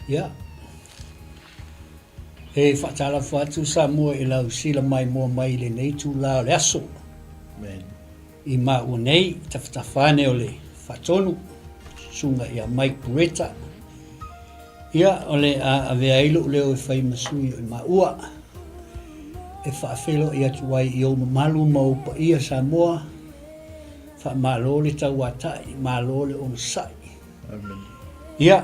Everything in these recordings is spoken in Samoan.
Ia, e faatalofa atu Samoa i lau sila maimoa mai i lenei itula o le aso. Amen. I maua nei, tafatafa ane o le faatonu, susuga ia Mike Buretta. Ia, o le a avea ai lou leo e fai ma sui o i maua, e faafeiloai atu ai i ou mamalu ma ou paia Samoa, faamalo le tauatai, malo le onosai. Amen. Ia,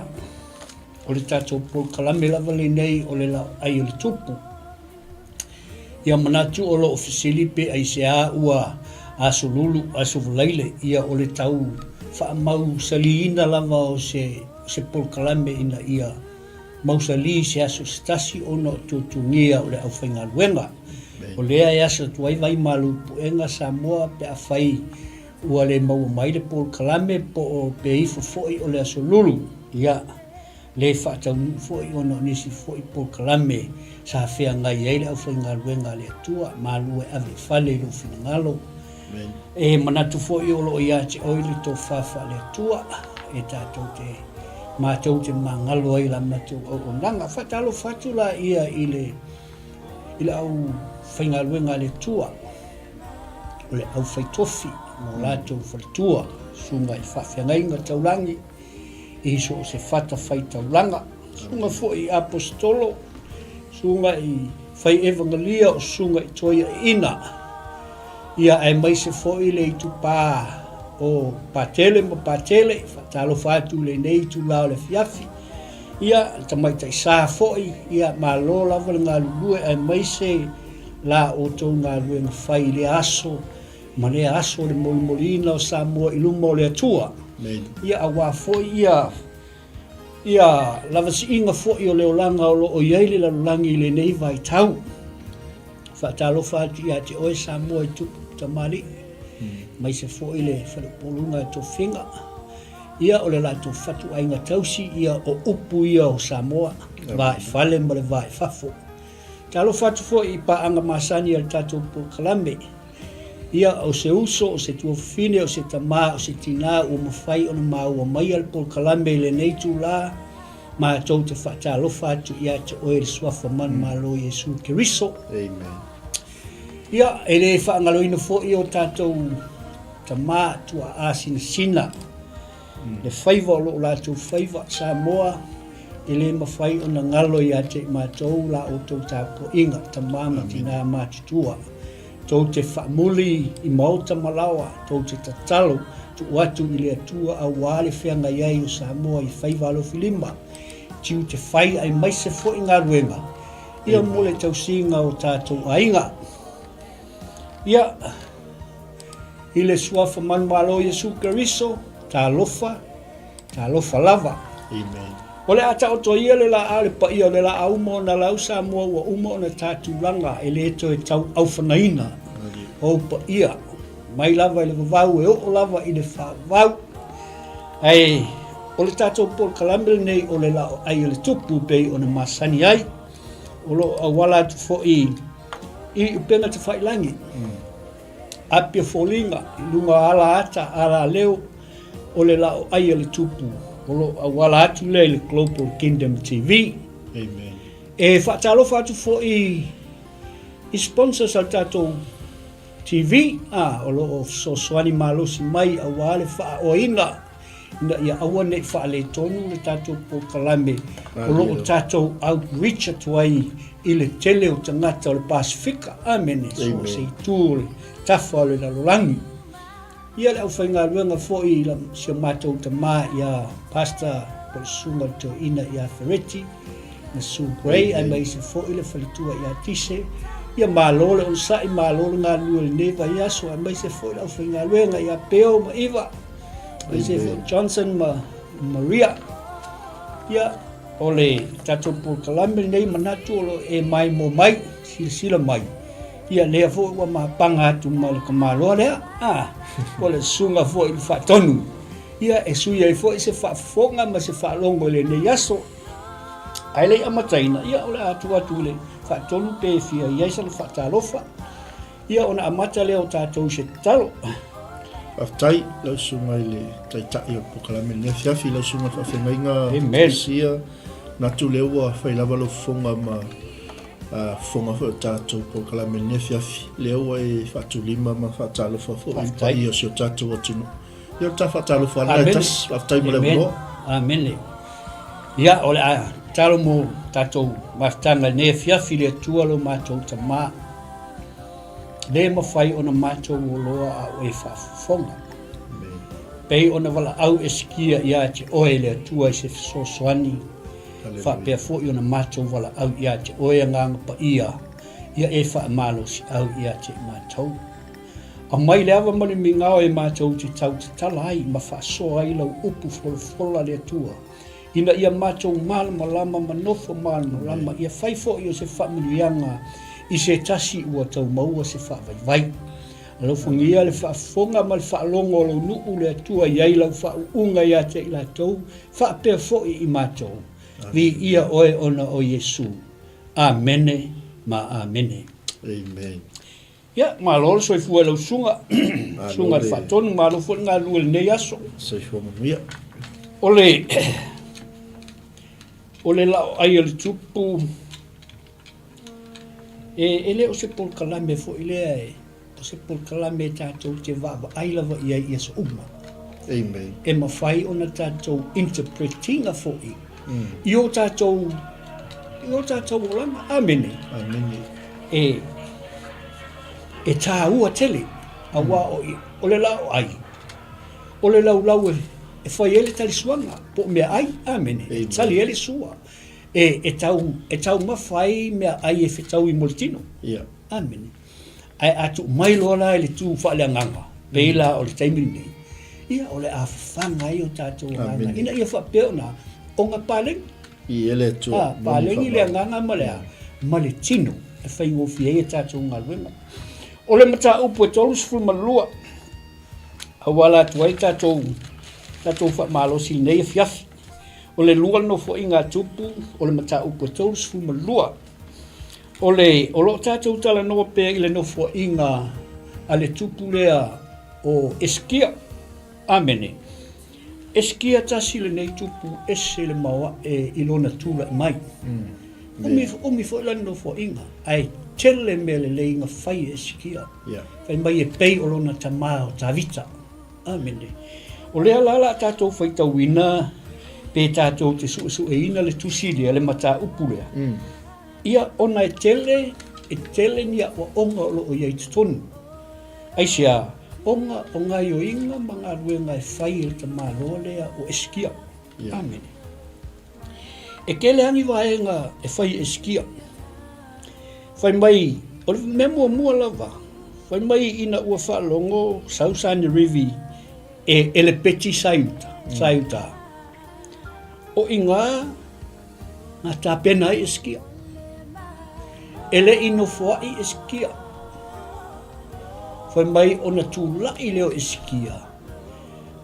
o le tatou polokalame lava lenei o le laoai o le tupu. Ia manatu o lo o fesili pe aisea ua Aso Lulu, Aso Faraile, ia o le tau faamausaliina lava o se, o se polokalame ina ia mausali se aso se tasi ona o tuatugia o le aufaigaluega. O lea e asa atu ai Vaimalu Puega Samoa pe afai ua le maua mai le polokalame po o pe ifo foi o le Aso Lulu. Ia. le faataunuu foi ona o nisi foi polokalame sa feagai ai le aufaigaluega a le Atua, malu e ave i fale i lou finagalo. E manatu foi o lo o ia te oe le tofa faale-Atua e tatou te matou te magalo ai la matou auaunaga. Faatalofa atu la ia i le i le aufaigaluega a le Atua, o le aufaitofi ma o latou faletua, susuga i faafeagaiga taulagi, i so o se fatafaitaulaga, susuga foi i Aposetolo, susuga i fai evagalia o susuga i toiaiina, ia aemaise foi le itupā o Patele ma Patele, faatalofa atu i lenei itulā o le afiafi, ia le tamaitai sa foi, ia malo lava le galulue aemaise la outou galuega fai i lea aso Ma lea aso le molimoliina o Samoa i luma o le Atua. Ia aua foi ia ia lavasiiga foi o le olaga o lo o i ai le lalolagi i lenei vaitau. Faatalofa atu ia te oe Samoa i tupu tamalii, aemaise foi le faleupoluga e tofiga. Ia o le latou fatuaiga tausi ia o upu ia o Samoa, va i fale ma le va i fafo. Talofa atu foi i paaga masani a le tatou polokalame. Ia, o se uso, o se tuafafine, o se tama, o se tinā ua mafai ona maua maia le polokalame i lenei itulā, matou te faatalofa atu ia te oe i le Suafa Manumalo o Iesu Keriso. Amen. Ia, e le faagaloina foi o tatou tama tuaa sinasina. Le faiva o lo o latou faiva, Samoa, e le mafai ona galo ia te i matou la outou tapuaiga, tama ma tina matutua. Tou te faamuli i maota ma laoa, tou te tatalo tuu atu i le Atua aua le feagai ai o Samoa i faiva alofilima, tiute fai aemaise foi galuega ia mo le tausiga o tatou aiga. Ia. I le Suafa Manumalo o Iesu Keriso, talofa, talofa lava. Amen. O le a taoto ia le laa le paia o le laa uma ona lau Samoa ua uma ona ta tulaga e le toe tau aufanaina ou paia mai lava i le vavau e oo lava i le faavavau. Ae o le tatou polokalame lenei o le laoai o le tupu pei ona masani ai. O lo o auala atu foi i upega tafailagi. Mm. Apia foliga i luga o ala ata, ala leo o le laoai a le tupu o lo o auala atu lea i le Global Kingdom TV. Amen. E faatalofa atu foi i sponsors a le tatou TV a, o lo o fesoasoani malosi mai aua le faaoaina ina ia aua ne i faaletonu le tatou polokalame o lo o tatou outreach atu ai i le tele o tagata o le Pasefika. Amene. So o se itu o le tafa o le lalolagi. Ia le aufaigaluega foi i si o matou tama ia Pastor po o le Susuga i le Toeaina ia Fereti ma Sue Gray aemaise foi le faletua ia Tise. Ia malo le onosai, malo le galulue i lenei vaiaso aemaise foi le aufaigaluega ia Peo ma Iva. Aemaise foi Johnson ma Maria. Ia, o le tatou polokalame lenei manatu o lo o e maimoa mai, silasila mai. Ia, lea foi ua mapaga atu ma le tamaloa lea, a, o le susuga foi i le faatonu. Ia, e sui ai foi se faafofoga ma se faalogo i lenei aso. Ae le i amataina, ia, o le a tuu atu i le faatonu pe fia i ai sana faatalofa. Ia ona amata lea o tatou i se tatalo. Faafetai lau susuga i le Taitai o le polokalame i lenei afiafi, lau susuga i le Faafeagaiga Lucia. Manatu lea ua fai lava lou fofoga ma fofoga foi o tatou polokalame i lenei afiafi. Lea ua e faatulima ma faatalofa foi i le paia o si o tatou atunuu. Ia o le ta faatalofa lena e tasi. Faafetai mo le avanoa. Amene. Ia, o le a tatalo mo tatou mafutaga i lenei afiafi i le Atua lo matou Tama. Le mafai ona matou oloa a o e faafofoga. Pei ona valaau Esikia ia te oe le Atua i se fesoasoani, faapea foi ona matou valaau ia te oe Agaga Paia, ia e faamalosiau ia te matou. Aumai le ava ma le migao e matou te tau tatala ai ma faasoa ai lau upu folafola le Atua, ina ia matou malamalama ma nofo malamalama, ia fai foi o se faamanuiaga i se tasi ua tau maua se faavaivai. Alofagia le faafofoga ma le faalogo o lou nuu le Atua i ai lau faauuga ia te i latou, faapea foi i matou. Viia oe ona o Iesu. Amene ma amene. Amen. Ia, malo le soifua i lau susuga, susuga i le Faatonu, malo foi le galulue i lenei aso. Soifua manuia. O le, o le laoai o le tupu, e, e le o se polokalame foi lea e, o se polokalame tatou te vaavaai lava i ai i aso uma. Amen. E mafai ona tatou interpretina foi mm. i o tatou i o tatou olaga. Amene. Amene. E e tāua tele auā o, o le laoai o le laulau e, e fai ai le talisuaga po o meaai. Amene. E tali ai le sua. E, e, tau, e taumafa ai meaai e fetaui mo le tino. Yeah. Amene. Ae a tuu mai loa la i le tu faaleagaga, pei la o le taimi lenei, ia o le a fafaga ai o tatou agaga ina ia faapea ona ona paleni. I ele Atua. Ah, paleni le agaga ma le a, ma le tino e faigofie ai a tatou galuega. O le mataupu e 32, auala atu ai tatou, tatou faamalosi i lenei afiafi. O le lua le nofoaiga a Tupu, o le mataupu e 32. O le, o lo o tatou talanoa pea i le nofoaiga a le tupu lea o Esikia. Amene. Esikia tasi lenei tupu ese le maoae i lona tulai mai. Mm. Umi, umi foi lana nofoaiga, ae tele mea lelei na fai e Esikia. Yeah. Fai mai e pei o lona tamā o Tavita. Amene. O lea la la tatou faitauina pe tatou te suesueina le tusi lea, le mataupu lea. Mm. Ia, ona e tele, e tele ni aoaoga o lo o i ai i totonu. Aisea? Ona o gaioiga ma galuega e fai e le tamaloa lea o Esikia. Ia. Amene. E tele lava ni vaega e fai e Esikia. Fai mai, o le mea muamua lava, fai mai ina ua faalogo sau Sanerivi e Elepeti sa i uta, sa i uta. O iga Na tapena ai Esikia. E le i nofoaʻi Esikia. Fai mai ona tulaʻi lea o Esikia,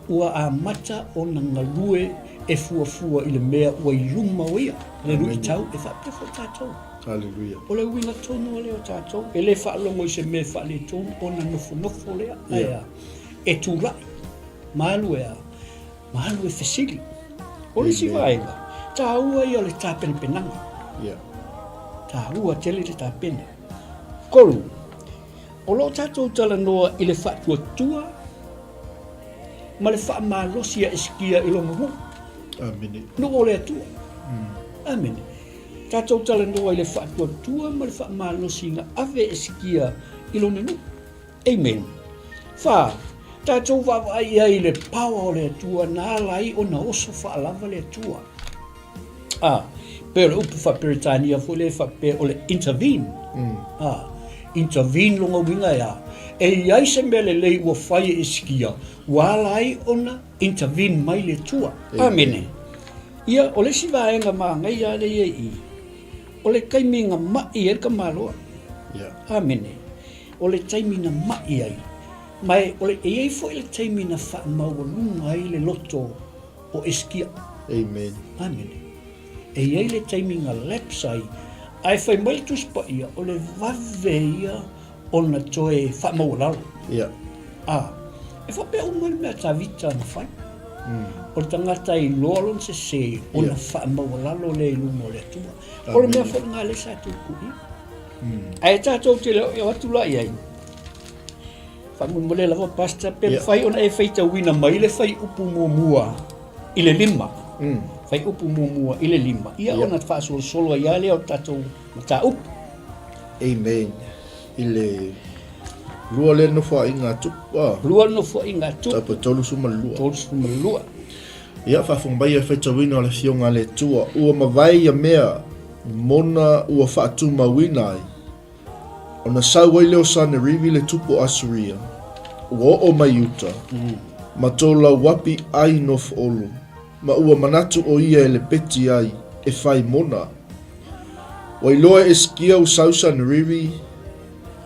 ua amata ona galue e fuafua i le mea ua i luma o ia, le luitau e faapea foi tatou. Haleluia. O le uiga tonu lea o tatou, e le faalogo i se mea e faaletonu ona nofonofo lea, ae a, e tulaʻi, ma alu e a, Ma alu e fesili. O le isi vaega, taua ia o le tapenapenaga. Yeah. Taua tele le tapena. Kolu, o lo o tatou talanoa i le faatuatua ma le faamalosi a Esikia i lona nuu. Amene. Nuu o le Atua. Mm. Amene. Tatou talanoa i le faatuatua ma le faamalosi na ave Esikia i lona nuu. Amen. Fa, tatou vaavaai i ai i le power o le Atua na ala ai ona oso faalava le Atua. A, pei o le upu faa-Peretania foi lea e faapea o le intervene. Mm. A, intervene lona uiga e a? E i ai se mea lelei ua fai e Esikia, ua ala ai ona intervene mai le Atua. Amene. Ia, o le isi vaega manaia lea i i, o le taimi na ma'i ai le tamaloa. Yeah. Amene. O le taimi na ma'i ai, ma e, o le, e i ai foi le taimi na faamaualuga ai le loto o Esikia. Amen. Amene. E i ai le taimi na lapse ai, ae fai mai le Tusi Paia, o le vave ia ona toe faamaualalo. Yeah. A, e faapea uma le mea a Tavita na fai. O le tagata e iloa lona sese, ona faamaualalo lea i luma o le Atua. O le mea foi lena lea sa tuutuuina. Ae tatou te le o atu la i ai. Faamolemole lava Pastor, pe mafai ona e faitauina mai le fuaiupu muamua i le 5. Fuaiupu muamua i le 5, ia ona faasolosolo ai lava lea o le tatou mataupu. Amen. I le lua lea nofoaiga a Tupu. Ah. Lua nofoaiga a Tupu. Tapu 32. 32. Ia, faafofoga mai e faitauina o le Afioga a le Atua, ua mavae ia mea mona ua faatumauina ai, ona sau ai lea o Sanerivi le tupu o Asuria, ua oo mai i uta, ma tolauapi ai nofoolo, ma ua manatu ʻo ia e lepeti ai, e fai mona. Ua iloa e Esikia ua sau Sanerivi,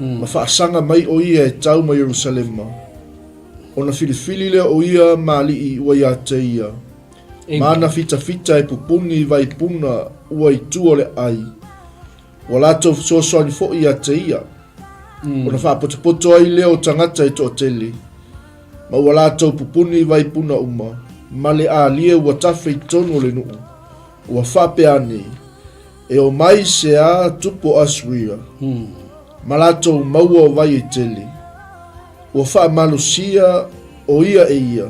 ma faasaga mai ʻo ia e tau ma Ierusalema, ona filifili lea o ia ma aliʻi ua iā te ia, ma ana fitafita e pupuni i vaipuna ua i tua o le ʻai. Ua latou fesoasoani foi iā te ia, ona faapotopoto ai lea o tagata e toatele, ma ua latou pupuni i vaipuna uma, ma le ālie ua tafe i totonu o le nuu, ua faapea ane, E omai se a tupu o Asuria, ma latou maua o vai e tele, ua faamalosia o ia e ia,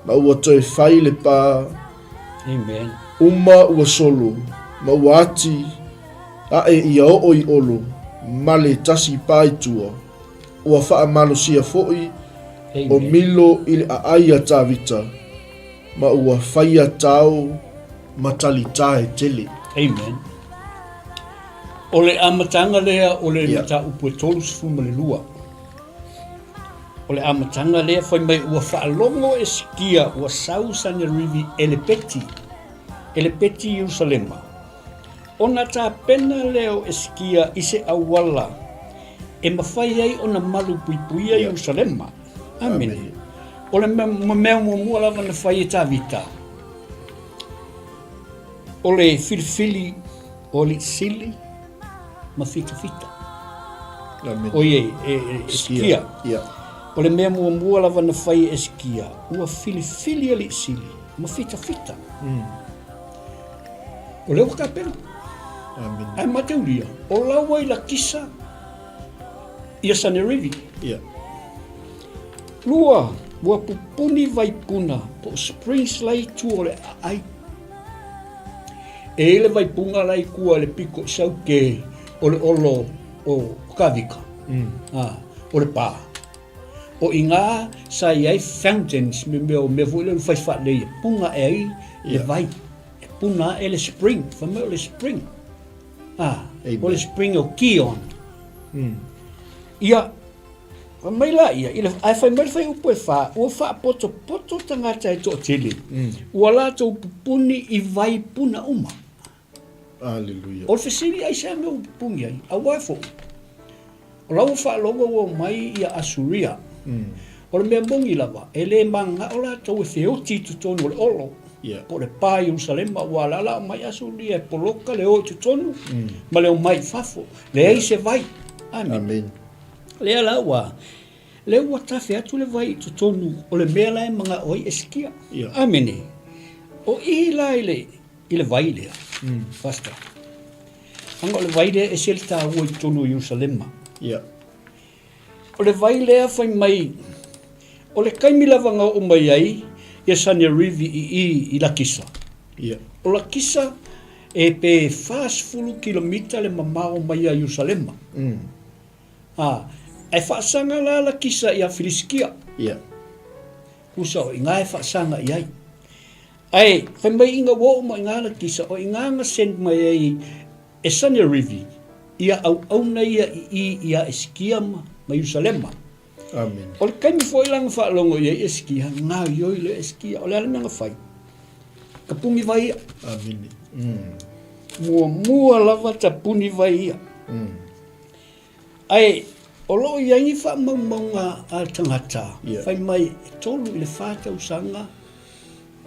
ma ua toe fai le pa Amen. uma ua solo, ma ua ati aʻe ia oo i olo, ma le tasi pa i tua. Ua faamalosia foi o Milo i le aai a Tavita, ma ua faia tao ma talitā e tele. Amen. O le amataga lea o le mataupu e 32. O le amataga lea fai mai ua faalogo Esikia ua sau Sanerivi e lepeti, e lepeti i Ierusalema. Ona tapena lea o Esikia i se auala e mafai ai ona malupuipuia Ierusalema. Amene. O le mea muamua lava na fai e Tavita, o le filifili o alii sili ma fitafita. Oi e Esikia. O le mea muamua lava na fai e Esikia, ua filifili alii sili ma fitafita. O lea ua tapena. Ae mataulia, o la ua i Lakisa ia Sanerivi. Lua, ua pupuni vaipuna po o springs la i tua o le aai. E i le vaipunga la i tua i le piko i sauke o le olo o Kavika, o le pā. O i ngā sa i ai fountains me mea o mea foi lea ua fai faalelei e puna ae ai le vai. E puna ae le spring, fai mai o le spring. O le spring o Gion. Ia, Fai mai la ia, i le, ae fai mai le fuaiupu e whā, ua faapotopoto tagata e toatele, ua latou pupuni i vai puna uma. Aleluia. O le fesili aisea mea ua pupuni ai, auā foi, o la ua faalogo ua omai ia Asuria. O le mea moni lava, e le mananao latou e feoti i totonu o le olo, po o le pā i Ierusalema, aua o la la omai Asuria e poloka le o i totonu ma le omai i fafo, leai se vai. Amene. Amen. Lea la ua, lea ua tafe atu le vai i totonu o le mea la e manao ai Esikia. Yeah. Amene. O i la i le, i le vai lea, Pastor. Aga o le vai lea e ese le taua i totonu o Ierusalema. Yeah. O le vai lea fai mai, o le taimi lava na oo mai ai ia Sanerivi i i i Lakisa. Yeah. O Lakisa e pe 40 kilomita le mamao mai ia Ierusalema. Ā, e faasaga la Lakisa iā Filisitia. Ia. Kusa o i ngā e faasaga i ai. Ae, fai mai ina ua oo mai i ngā Lakisa, o i ngā na send mai ai e Sanerivi ia auauna ia i i iā Esikia ma, ma Ierusalema. Amen. O le taimi foi la na faalogo i ai Esikia, gaoioi loa Esikia. O le a le mea na fai? Tapuni vai ia. Amene. Mm. Muamua lava tapuni vai ia. Mm. Ae, o lo o i ai ni faamaumauga a le tagata, Yeah. fai mai e tolu i le whā tausaga,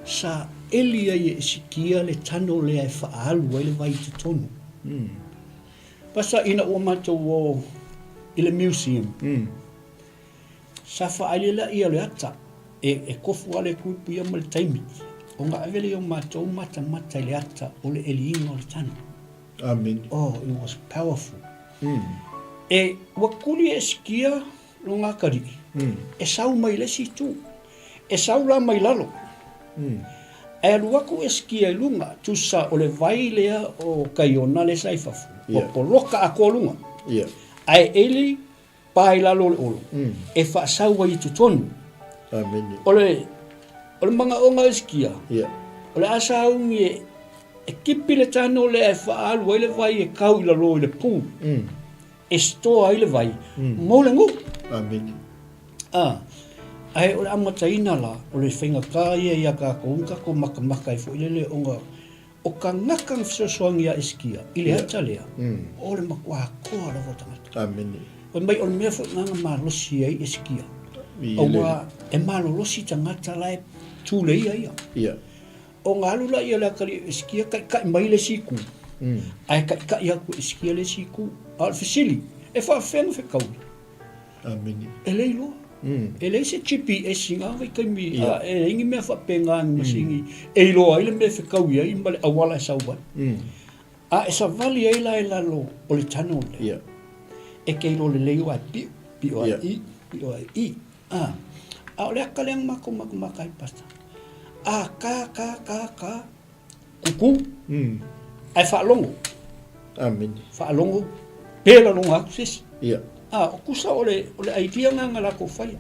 sa eli ai e Esikia le tano lea e faaalu ai le vai i totonu. Mm. Pasa ina ua matou o i le museum, Mm. sa faaili laia o le ata. E, e kofu lava le group ia ma le taimi, ona ave lea o matou matamata i le ata o le eliina o le tanu. Amene. Oh, it was powerful. E, ua kuli e sikia lona atalii, e sau mai le isi itu. E sau la mai lalo. Ae alu atu e sikia i luga, tusa o le vai lea o Kaiona lea sa i fafo, ua poloka atoa luga. Ae eli pa i lalo o le olo, e faasau ai i totonu. Amene. O le, o le manaoga o Esikia, o le a sauni e, e kipi le tano lea e faaalu ai le vai e kau i lalo i le pu, e store ai le vai mo le nuu. Amene. A, ae o le amataina la, o le faigata ia ia tatou, tatou matamata ai foi lele ona O tagata na fesoasoani ia Esikia i le ata lea, o le matua toa lava o tagata. Amene. Fai mai o le mea foi lena na malosi ai Esikia, aua e malolosi tagata la e tuleia ia. Ia. Ona alu laia o le atalii o Esikia taitai mai le isi itu, ae taitai atu e Esikia le isi itu. A o le fesili, e faapefea ona fetaui? Amene. E le iloa. E leai se GPS i na vaitaimi, a, e leai ni mea faapena ni masini e iloa ai le mea e fetaui ai ma le auala e sau ai. A e savali ai la i lalo o le tunnel lea, e te iloa lelei aua e piʻo, piʻo ae i, piʻo ae i. A, a o le aka lea na matou matamata ai, Pastor. A ka, ka, ka, ka, Kuku, ae faalogo. Amene. Faalogo, pe lalona atu se isi. Ia. A, o kusa o le, o le idea nga nga latou faia.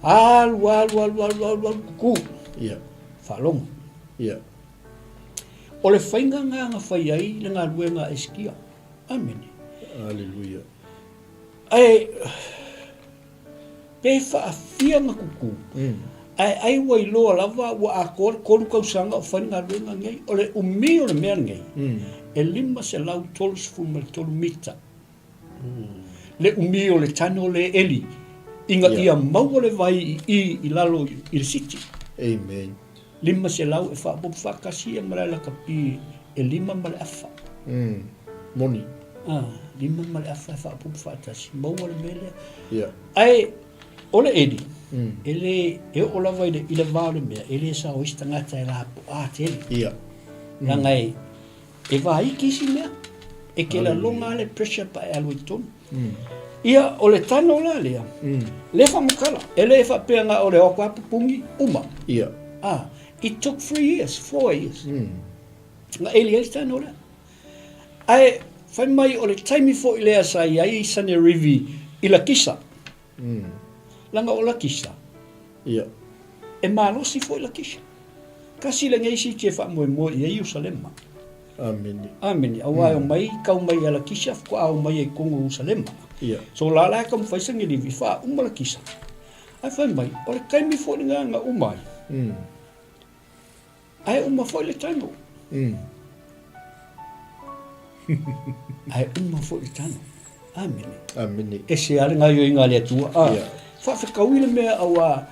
Alu, alu, alu, alu, alu, alu, kuku. Ia. Faalogo. Ia. O le faiga nga na fai ai le galuega a Esikia. Amene. Aleluia. Ae, Pe faafia na kuku, ae ai ua iloa lava ua atoa le 3 tausaga o fai le galuega lenei. O le umi o le mea lenei, e 533 mita le umi o le tunnel lea e eli ina ia maua le vai i i i lalo i le city. Amen. 500 e faaopoopo faatasi ia ma le alakapi e lima ma le afa. Moni. Ah, lima ma le afa e faaopoopo faatasi, maua le mea lea. Yeah. Ae o le eli, e le, e oo lava i le, i le va o le mea, e le sao ai se tagata e lapoa tele. Yeah. Leaga e, e vaiki isi mea, e ke lalona le pressure pa e alu i totonu. Ia, o le tano la lea, le faamatala, e le faapea na o le o atu lava pupuni, uma. Ia. Ah, it took 3 years, 4 years. Na eli ai le tano lea. Ae, fai mai o le taimi foi lea sa i ai Sanerivi i Lakisa. Leaga o Lakisa, Ia. e malosi foi Lakisa. Kasi lenei siti e faamoemoe i ai Ierusalema. Amene. Amene. Aua e omai, kau mai ia Lakisa, faatoa omai ai i totonu o Ierusalema. Ia. So la la e taumafai Sanerivi, faauma Lakisa. Ae fai mai, o le taimi foi lena na uma ai. Ae uma foi le tano. Ae uma foi le tano. Amene. Amene. Ese lava le gaoioiga a le Atua. A, Ia. Faafetaui le mea aua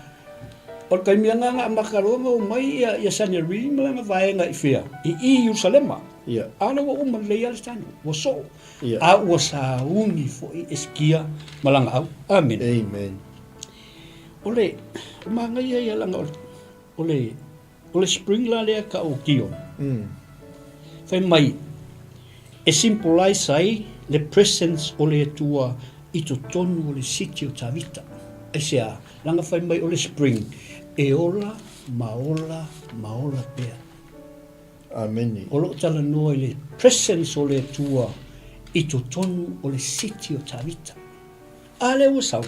o le taimi lava na amata loa ona omai ia, ia Sanhedrin ma lana vaega i fea? I i Ierusalema. Ia. A lea ua uma lelei lava le tano, ua soo. Ia. A ua sauni foi Esikia ma lana au. Amene. Amen. O le manaia ia leaga o le, o le O le spring la lea ka o Gion. Fai mai, e symbolize ai le presence o le Atua i totonu o le city o Tavita. Aisea? Leaga fai mai o le spring e ola ma ola ma ola pea. Amene. O lo o talanoa i le presence o le Atua i totonu o le city o Tavita. A lea ua sau.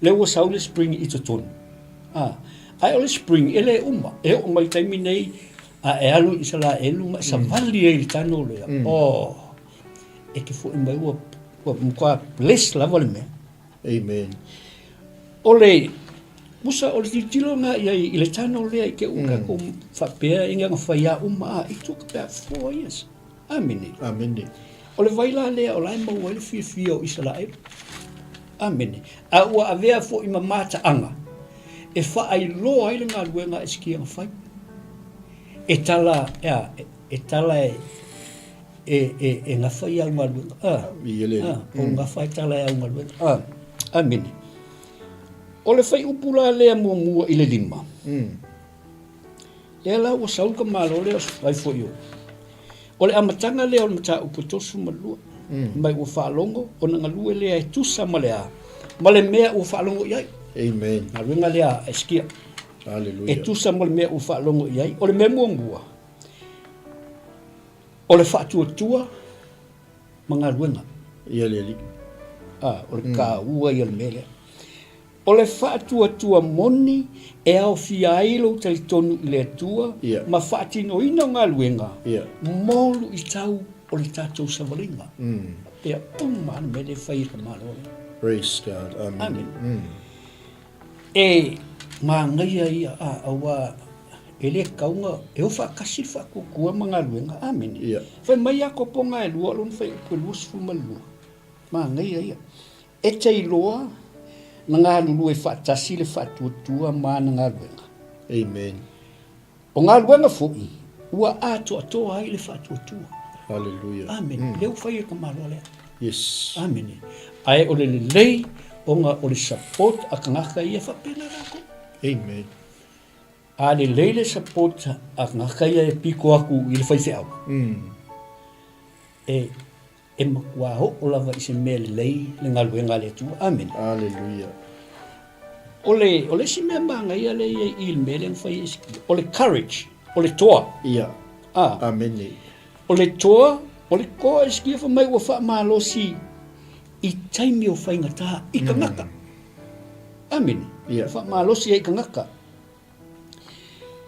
Lea ua sau le spring i totonu. A, ae o le spring e le uma, e oo mai taimi nei a e alu i Isalaelu ma e savali ai i le tano lea, oh, e te foi mai ua, ua matua bless lava le mea. Amen. O le, musa o le tilotilo lena i ai i le tano lea i te i tatou faapea i na fai a uma, a, it took about 4 years. Amene. Amene. O le vai la lea o la e maua ai le fiafia o Isaraelu. Amene. A ua avea foi ma mataaga e faailoa ai le galuega a Esekia na fai. E tala, ea, e tala e, e, e, e gafa i au galuega. A, I ele. A, o gafa e tala e au galuega. A, amene. O le fuaiupu la lea muamua i le 5. Lea la ua sau le tamaloa lea o fai foi o. O le amataga lea o le mataupu 32. Mai ua faalogo ona galue lea e tusa ma le a? Ma le mea ua faalogo i ai. Amen. Galuega lea a Hesekia. Hallelujah. E tusa ma le mea ua faalogo i ai. O le mea muamua, o le faatuatua ma galuega. Ia le Alii. Ah, o le taua ia o le mea lea. O le faatuatua moni e aofia ai lou talitonu i le Atua ma faatinoina o galuega mo luitau o le tatou savaliga. Faapea uma lava le mea lea e fai e le Malo lea. Praise God. Amen. Amen. E manaia ia, aua e le tatau ona e o faatasi le faatuatua ma galuega. Amene. Fai mai Iakopo e 2 lona fuaiupu e 22. Manaia ia. E te iloa na galulue faatasi le faatuatua ma ana galuega. Amen. O galuega foi ua atoatoa ai le faatuatua. Hallelujah. Amene. Mm. Lea ua fai e ka Malo lea. Yes. Amene. Ae o le lelei ona o le support a tagata ia faapena latou. Amen. A lelei le support a tagata ia e piko atu i le faifeau. E E matua oo lava i se mea lelei le galuega a le Atua. Amene. Aleluia. O le, o le isi mea manaia lea i ai i le mea lea na fai e Hesekia, o le courage, o le toa. Ia. Ah. Amene. O le toa, o le toa Hesekia fai mai ua faamalosi i taimi o faigata i tagata. Amene. Ia. Ua faamalosi ai i tagata.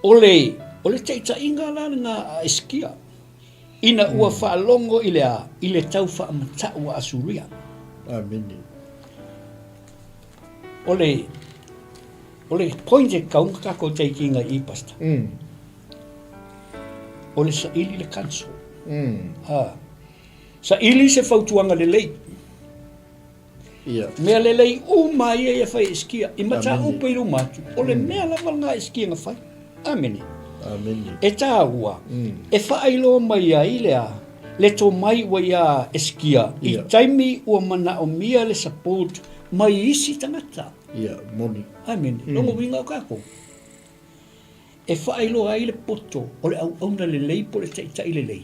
O le, o le taitaiga la lena a Hesekia, ina ua faalogo i le a? I le tau faamatau a Asuria. Amene. O le, o le point e tatau ona tatou taitaiga i i, Pastor. O le saili le counsel. Ah. Saili se fautuaga lelei. Ia. Mea lelei uma ia ia fai e Hesekia. I mataupu i luma atu, o le mea lava lena a Hesekia na fai. Amene. Amene. E tāua, e faailoa mai ai le a, le tomai ua iā Hesekia i taimi ua manaomia le support mai isi tagata. Ia, moni. Amene. Lona uiga o kākou. E faailoa ai le poto o le auauna lelei po o le taitai lelei.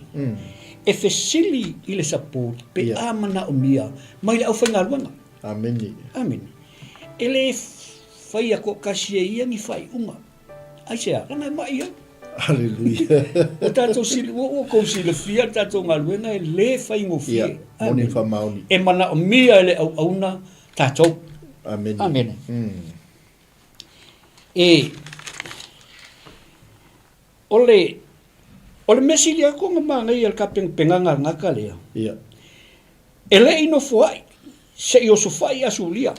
E fesili i le support pe a manaomia mai le aufaigaluega. Amene. Amene. E le faia toatasi e ia ni faaiuga. Aisea? Leaga e ma'i au. Aleluia. Ua tatou sili, ua outou silafia le tatou galuega e le faigofie. Ia, moni faamaoni. E manaomia e le auauna tatou. Amene. Amene. E, o le, o le mea sili atu ona manaia i le tapenapenaga a le tagata lea, Ia. e le i nofoai se i osofai Asuria,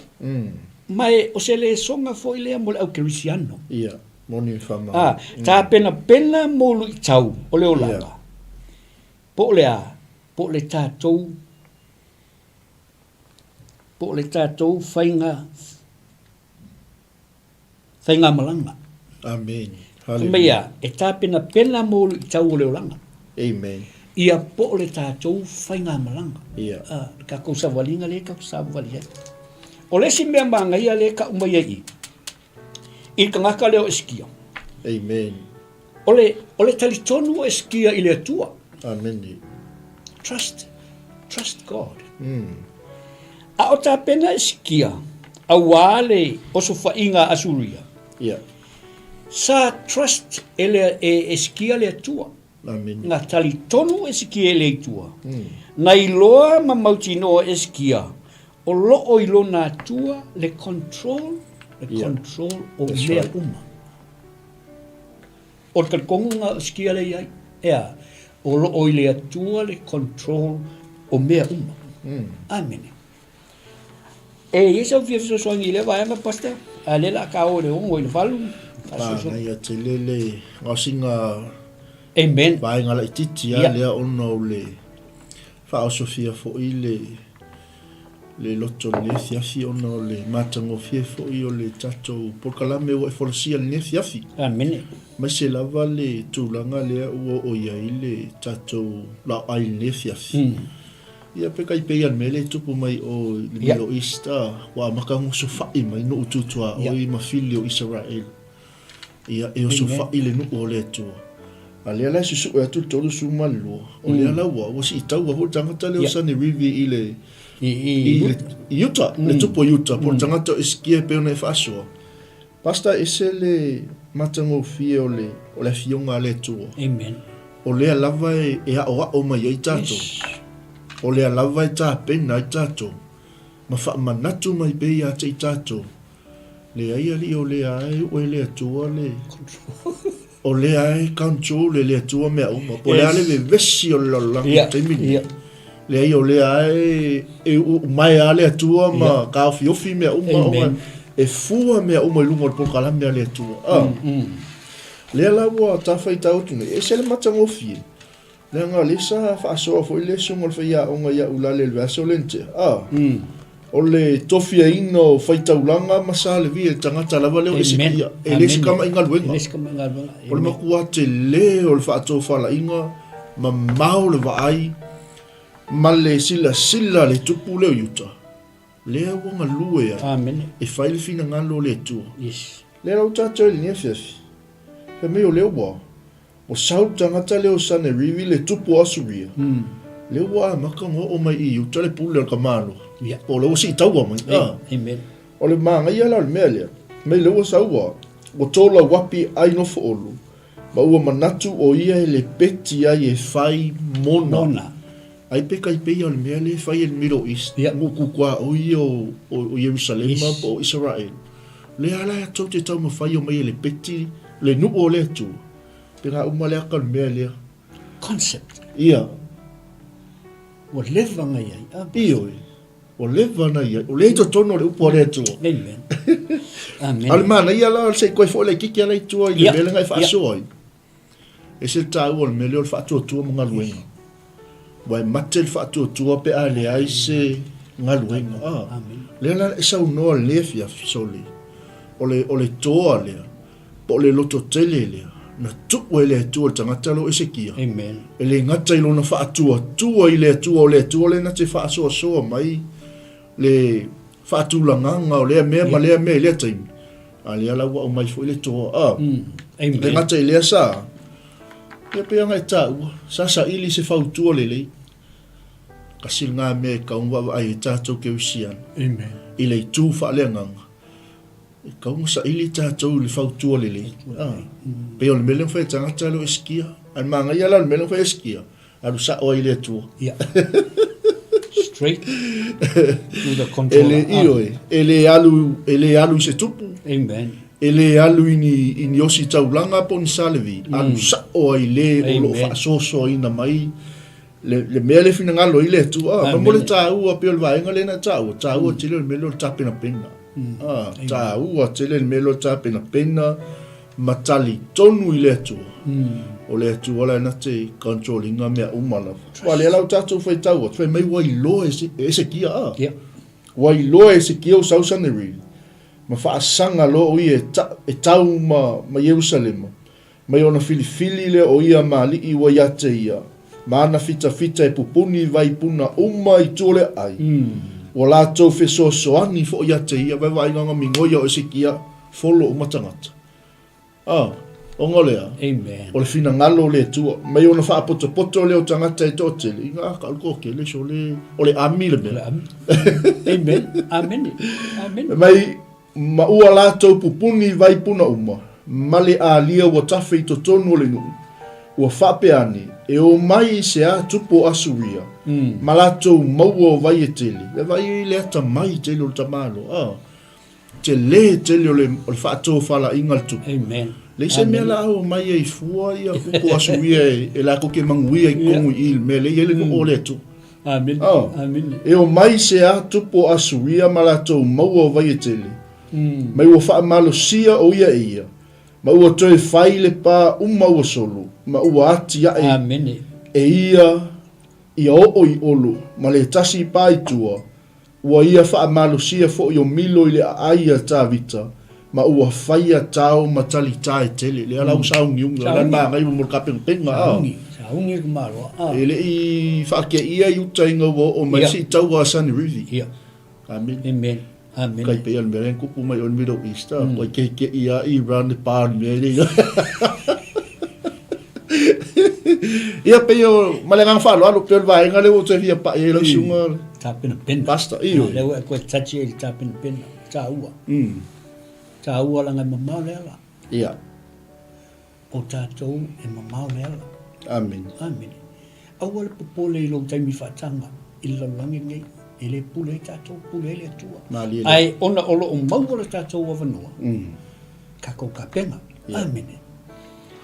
ma e, o se lesona foi lea mo le aukerisiano. Ia, moni le faamama. A, tapenapena mo luitau o le olaga, Ia. po o le a, po o le tatou, po o le tatou faiga Faigamalaga. Amen. Fai mai ia, e tapenapena mo luitau o le olaga. Amen. Ia po o le tatou faigamalaga. Ia. Ah, le tatou savaliga lea tatou savavali ai. O le isi mea manaia lea e tau mai ai i i, i le tagata lea o Hesekia. Amen. O le, o le talitonu o Hesekia i le Atua. Amene. Trust, trust God. A o tapena Hesekia, auā le osofaiga a Asuria. Yeah. Sa trust e, le, e Hesekia le Atua. Amene. Na talitonu Hesekia i le Atua. Na iloa ma mautinoa Hesekia, o loo i lona Atua le control, le Yeah. control o That's mea right. uma. O le talitonuga o Hesekia lea i ai, ea, o lo o i le Atua le control o mea uma. Amene. E i ai sau fia fesoasoani i lea vaega, Pastor? A lea o le a ta o i le 6 i le 8, faasoaso. Manaia tele le gaosiga Amen. vaega laitiiti a lea ona o le faaosofia foi le le loto i lenei afiafi ona o le matagofie foi o le tatou polokalame ua e folasia i lenei afiafi. Amene. Aemaise lava le tulaga lea ua oo i ai le tatou laoai i lenei afiafi. Ia pe kai pei a le mea lea e tupu mai o i le Middle East a, ua amata ona osofai mai nuu tutuaoi ma fili o Isaraelu. Ia e osofai le nuu o le Atua. A lea la e susue atu le 32, o lea la ua ua siitaua foi le tagata lea o Sanerivi i le i le i Utah, le tupu o Utah, po o le tagata o Esikia e pei ona e faasoa. Pastor, ese le matagofie o le o le Afioga a le Atua. Amen. O lea lava e e aoao mai ai tatou. Yes. O lea lava e tapena ai tatou ma faamanatu mai pea ia te i tatou. Leai alii o lea e ue le Atua le O lea e control e le Atua mea uma. Po o le a le vevesi o le lalolagi i le taimi lenei. Leai o lea e e uumaea lava le Atua ma taofiofi mea uma ona e fua mea uma i luga o le polokalame a le Atua. A. Lea la ua ta faitau atu nei, e ese le matagofie. Leaga o lea sa faasoa foi le susuga o le faiaoga ia Ulale i le vaiaso lea na tea, a, o le tofiaina o faitaulaga ma sa levi e le tagata lava lea o Esekia, e le se kamaigaluega. O le matua tele o le faatofalaiga, mamao le vaai ma le silasila a le tupu lea o Iuta, lea ua galue ai e fai le finagalo o le Atua. Lea la ua tatou i lenei afiafi, fai mai o lea ua Ua sau le tagata lea o Sanerivi le tupu o Asuria, lea ua amata ona oo mai i Iuta le pule o le tamaloa, po o lea ua siitaua mai. Amen. O le manaia la o le mea lea, mai lea ua sau ua, ua tolauapi ai nofo olu, ma ua manatu o ia e lepeti ai e fai mona. Mona. Ai pe kai pei o le mea lea e fai e le Middle East, nuukukuaoi ia o Ierusalema po o Isaraelu. Lea la tou te taumafai omai e lepeti le nuu o le Atua. Pena uma le aka o le mea lea. Concept. Ia. Ua leva ona i ai. Ah, Ioe. Ua leva ona i ai. O lea i totonu o le upu a le Atua. Amen. Amen. A o le manaia la, se i koe foi laitiiti lava i tua i le mea lea na e faasoa ai. E ese le taua o le mea lea o le faatuatua ma galuega. Ua e mate le faatuatua pe a leai se galuega. Ah, lea la e saunoa i lenei afiafi, sole, o le, o le toa lea, po o le lototele lea, na tuu e le Atua i le tagata lea o Esekia. Amen. E le gata i lona faatuatua i le Atua, o le Atua lea na te faasoasoa mai le faatulagaga o lea mea ma lea mea i lea taimi. A lea la ua aumai foi le toa. Ah, Amen. Le gata i lea sa, ia pei ona e taua, sa saili se fautua lelei. Kasi lena mea e tatau ona vaavaai ai tatou kerisiano. Amen. I le itu faaleagaga. E tatau ona saili tatou i le fautua lelei. Ah, pei o le mea lea na fai e tagata lea o Esikia. Ae manaia la o le mea lea na fai e Esikia, alu sao ai i le Atua. Yeah. Straight to the controller. E le, ioe, e le alu, e le alu i se tupu. Amen. E le alu i ni, i ni osi taulaga po o ni salevi. Alu sao ai i le o lo o faasoasoaina mai le, le mea lea e finagalo ai le Atua. Ah, ma mo le taua pei o le vaega lea na taua, taua tele o le mea lea o le tapenapena. Ah, taua tele le mea lea o le tapenapena ma talitonu i le Atua. O le Atua la na te control ina mea uma lava. Aua lea la ua tatou faitau atu, fai mai ua iloa e Esekia, ah. Ua iloa e Esekia o sau Sanerili, ma faasaga loa o ia e tau ma Ierusalema, Mai ona filifili lea o ia ma alii ua ia te ia, ma ana fitafita e pupuni vai puna uma i tua o le aai. Ua latou fesoasoani foi ia te ia, vaevaaiga migoi o Esekia, folo uma tagata. A, ona o le a? Amen. O le finagalo o le Atua. Mai ona faapotopoto lea o tagata e toatele, ina a ka o le toatele, so le, o le ami le mea. O le ami. Amen. Amene. Amene. Mai, Ma ua latou pupuni vai puna uma, ma le alia ua tafe i totonu o le nuu, ua faapea ane, e o mai i se a tupu o Asuria, ma latou maua o vai e tele, e vaai ai le atamai tele o le tamaloa, a, tele tele o le, o le faatofalaiga a le tupu. Amen. Leai se mea la o mai ai fua ia kupu o Asuria e, e latou te manuia i totonu i i le mea lea e i ai le nuu o le Atua. Amene. Amene. E o mai se a tupu o Asuria ma latou maua o vai e tele, mai ua faamalosia o ia e ia, ma ua toe fai le pa uma ua solo, ma ua atiae Amene. e ia ia oo i olo, ma le tasi pa i tua, Ua ia faamalosia foi o Milo i le aai a Tavita, ma ua faia tao ma talitā e tele. Lea la ua sauniuni, o la le manaia mo le tapenapena, a. Sauni le tamaloa, a. E le i faakeia i uta ina ua oo mai se i taua a Sunny Rivi. Ia. Amene. Amen. Amene. Kai pei o le mea lea na tupu mai o le Middle East, a, ua keikei a Iran le pa o le mea lea. Ia pei o, ma le agaga faaaloalo, pei o le vaega lea ua ou toe fia pai ai lau susuga. Tapenapena. Pastor, ioe. Lea ua e toe touch i le tapenapena. Taua. Taua leaga e mamao le ala. Ia. O tatou e mamao le ala. Amene. Amene. Aua le popole i lou taimi faataga i le lalolagi lenei, e le pule ai tatou, pule ai le Atua. Malie le. Ae ona o lo o maua le tatou avanoa, tatou tapena. Amene.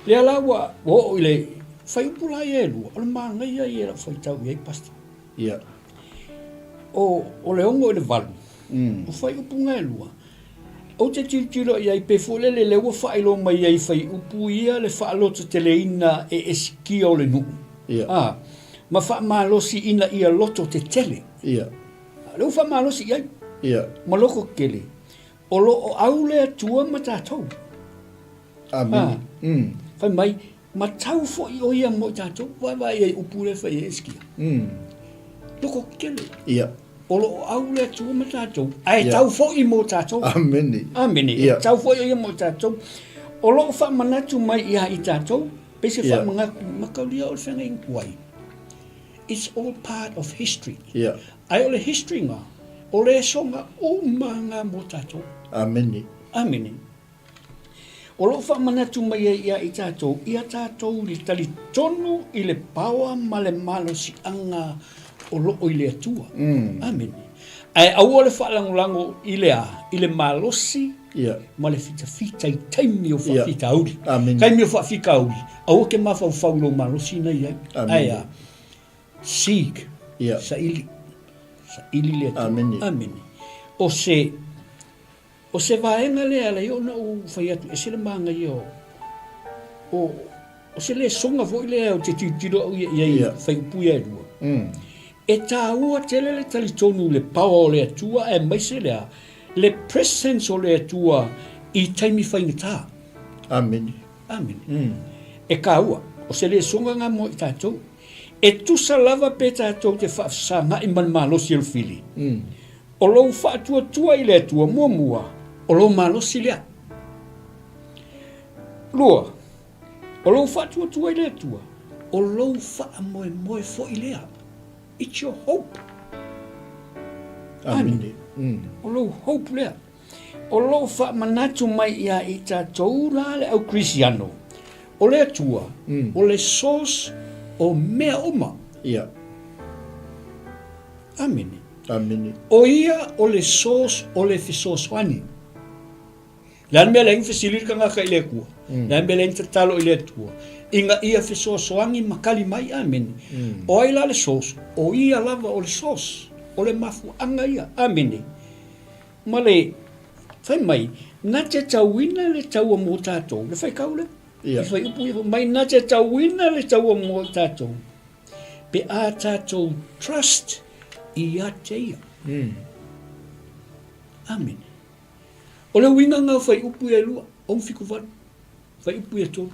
Lea la ua oo i le fuaiupu la ia e lua, o le manaia ia i lau faitau i ai, Pastor. Ia. O, o le 6 i le 8, o fuaiupu na e lua, Ou te tilotilo i ai pe foi lele lea ua faailoa mai ai i fuaiupu ia le faalototeleina e Esikia o le nuu, Ia. a, ma faamalosi ina ia loto tetele. Ia. A, lea ua faamalosi i ai. Ia. Ma loto tetele. O lo o au le Atua ma tatou. Amene. A, fai mai, Ma tau foi ʻo ia mo i tatou. Vaavaai i ai upu lea e fai ai Esikia. Loko kele. Ia. O lo o au le Atua ma tatou, ae tau foi mo tatou. Amene. Amene. Ia. E tau foi ʻo ia mo i tatou. O lo o faamanatu mai iā i tatou, pei se faamanatu mataulia o le feagaiga tuai. It's all part of history. Ia. Ae o le history nga, o le soga uma nga mo tatou. Amene. Amene. O lo o faamanatu mai ai ia i tatou, ia tatou i le talitonu i le power ma le malosiaga o lo o i le Atua. Amene. Ae aua le faalagolago i le a? I le malosi ma le fitafita i taimi o faafitauli. Taimi o faafitauli, aua ke mafaufau i lou malosi na i ai. Ae a? Seek, saili, saili le Atua. Amene. O se O se vaega lea e ala ai ona ou fai atu, ese le manaia o, o, o se lesoga foi lea ou te tilotilo au ia i ai i fuaiupu ia e lua. E taua tele le talitonu i le power o le Atua aemaise le a? Le presence o le Atua i taimi faigata. Amene. Amene. E taua. O se lesoga lena mo i tatou. E tusa lava pe tatou te faafesaga'i ma le malosi o le fili. O lou faatuatua i le Atua, muamua, o lou malosi lea. Lua, o lou faatuatua i le Atua, o lou faamoemoe foi lea. It's your hope. Amene. O lou hope lea. O lou faamanatu mai iā i tatou la le au Kerisiano, o le Atua, o le source o mea uma. Ia. Amene. Amene. O ia o le source o le fesoasoani. Le a le mea leai ni fesili le tagata i le Atua? Le a le mea leai ni tatalo i le Atua? Ina ia fesoasoani ma tali mai. Amene. O ai la le source? O ia lava o le source. O le mafuaaga ia. Amene. Ma le fai mai, na te tauina le taua mo tatou. Le faitau lea. Ia. I fuaiupu ia fai mai, na te tauina le taua mo tatou. Pe a tatou trust ia te ia. Amene. O le uiga lena o fuaiupu ia e lua, 6 78, fuaiupu ia e tolu.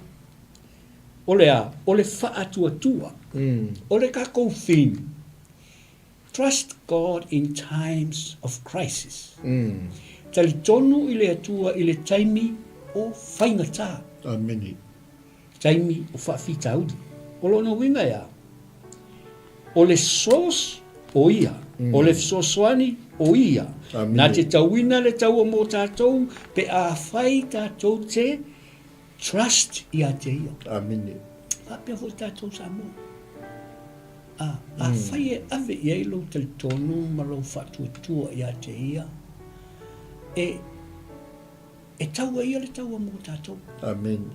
O le a? O le faatuatua. O le tatou theme, Trust God in times of crisis. Talitonu i le Atua i le taimi o faigata. Amene. Taimi o faafitauli. O lona uiga e a? O le source o ia, o le fesoasoani o ia. Na te tauina le taua mo tatou pe afai tatou te trust ia te ia. Amene. Faapea foi tatou Samoa. A, afai e ave i ai lou talitonu ma lou faatuatua ia te ia, e, E tau ai ia le taua mo tatou. Amen.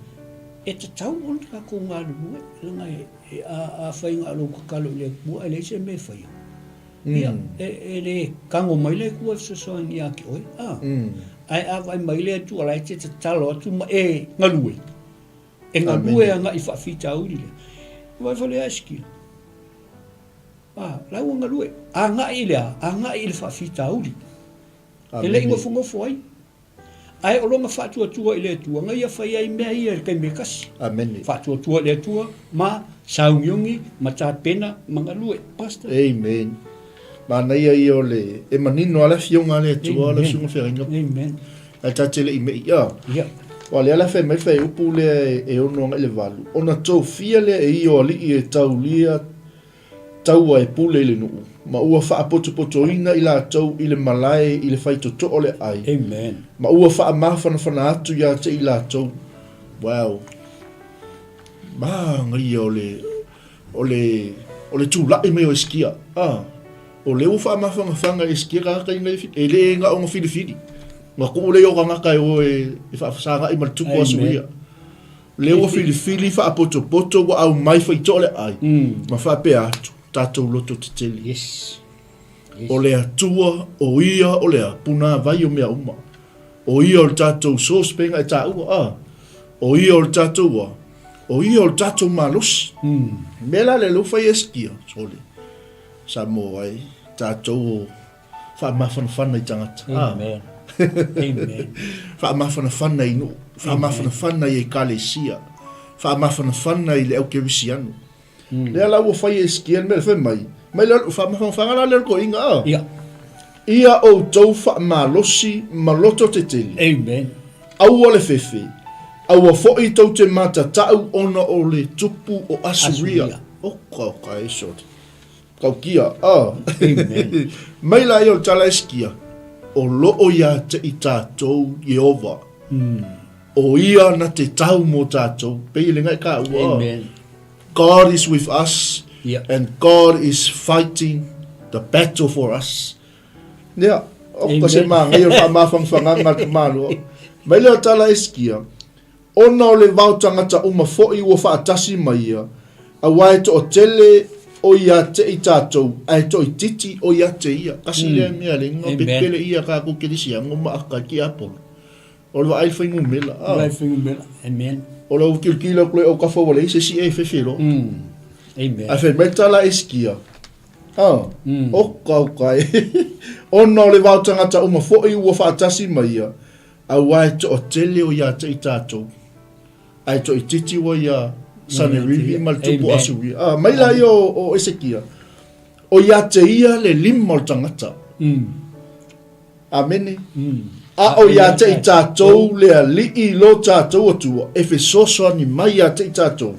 E tatau ona tatou galulue, leaga e, e a, afai na o lou tatalo i le Atua e leai se mea e faia. Ia, e, e le tago mai le Atua e fesoasoani ia te oe, a. Ae a vaai mai le Atua la e te tatalo atu ma e galue, e galue agai i faafitauli lea. Vaai fale ia Esikia. A, la ua galue. Agai i le a? Agai i le faafitauli. E le i nofonofo ai. Ae o lona faatuatua i le Atua na ia fai ai mea ia i le taimi e tasi. Amene. Faatuatua i le Atua ma sauniuni ma tapena ma galue. Pastor. Amen. Manaia ia o le, e manino lava le Afioga a le Atua, lau Susuga Feagaiga. Amen. Ae ta te le i mei, a. Ia. Aua o lea la fai mai le fuaiupu lea e 6 agai i le 8, ona tofia lea e ia o alii e taulia taua e pule i le nuu, ma ua faapotopotoina i latou i le malae i le faitotoo o le ai, Amen. ma ua faamafanafana atu ia te i latou. Wow. Manaia o le, o le, o le tulai mai o Esikia. Ah, o lea ua faamafanafana e Esikia tagata ina e le na ona filifili. Na tuu lea o tagata e o e, e faafesagai ma le tupu Asuria. Lea ua filifili faapotopoto ua aumai faitoa le ai ma faapea atu, tatou loto tetele. Yes. Yes. O le Atua, o ia o le a, punāvai o mea uma. O ia o le tatou source pei ona e taua, a. O ia o le tatou a, o ia o le tatou malosi. Mea la lea lea ua fai e Hesekia, sole, Samoa ai, tatou o Faamafanafana i tagata. Amen. Amen. Faamafanafana i nuu. Faamafanafana i ekalesia. Faamafanafana i le au kerisiano. Mm. Lea la ua fai e Esikia le mea le fai mai. Mai le faamafanafana la lea le toeaina a. Ia. Ia outou faamalosi ma loto tetele. Amen. Aua le fefe. Aua foi tou te matatau ona o le tupu o Asuria. Asuria. Oka oka e sole. Taukia, a. Mai la ia o le tala Esikia, o loo ia te i tatou Ieova. O ia na te tau mo tatou. Pei e le ngai ka ua. Amen. God is with us yeah. and God is fighting the battle for us. Ia, o ka se māngai o whaamawhangwhanganga te mālua. Mai lea tala Esikia, Ona o le vao tagata uma foʻi ua faatasi ma ia, auā e toatele o ia te i tatou, ae toititi o ia te ia. Kasi lea mea le ingoa pepele ia kakou kerisiano ma aka ki Apolo. O le vaai fuainumera. Ah. Vaai fuainumera. Amen. O le tilotilo atu lea o kafa ua leai se isi e fefe loa. Amen. Ae fai mai le tala a Esikia, Ah, oka oka e. Ona o le vao tagata uma foʻi ua faatasi ma ia, Aua e toatele o ia te i tatou, ae toaitiiti ua ia Sanerivi ma le tupu o Asuria. A, mai la ia o, o Esekia, o ia te ia le lima o le tagata. Amene. A o ia te i tatou le alii lo tatou Atua, e fesoasoani mai ia te i tatou.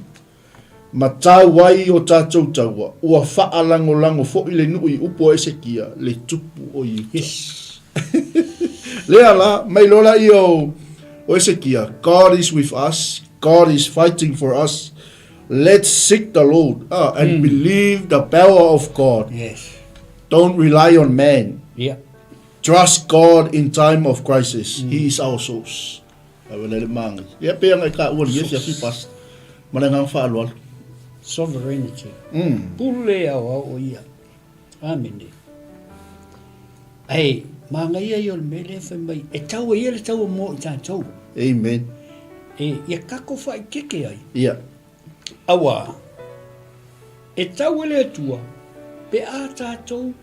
Ma tau ai o tatou taua, ua faalagolago foi le nuu i upu a Esekia, le tupu o Iuta. Yes. Lea la, mai loa laia o, o Esekia, God is with us, God is fighting for us, let's seek the Lord ah, and believe the power of God. Yes. Don't rely on man. Yeah. Trust God in time of crisis. He is our source. Awe le maangai. Ia pe anga i ka ua ni esi afi pas. Ma le ngang whaaloalo. Sovereignty. Pule ao ao o ia. Amene. Ai, maangai ia o le mea lea fai mai, e tau e ia le taua mo i tatou. Amen. E, ia kako whaikeke ai. Ia. Aua, e tau e le Atua, pe a tatou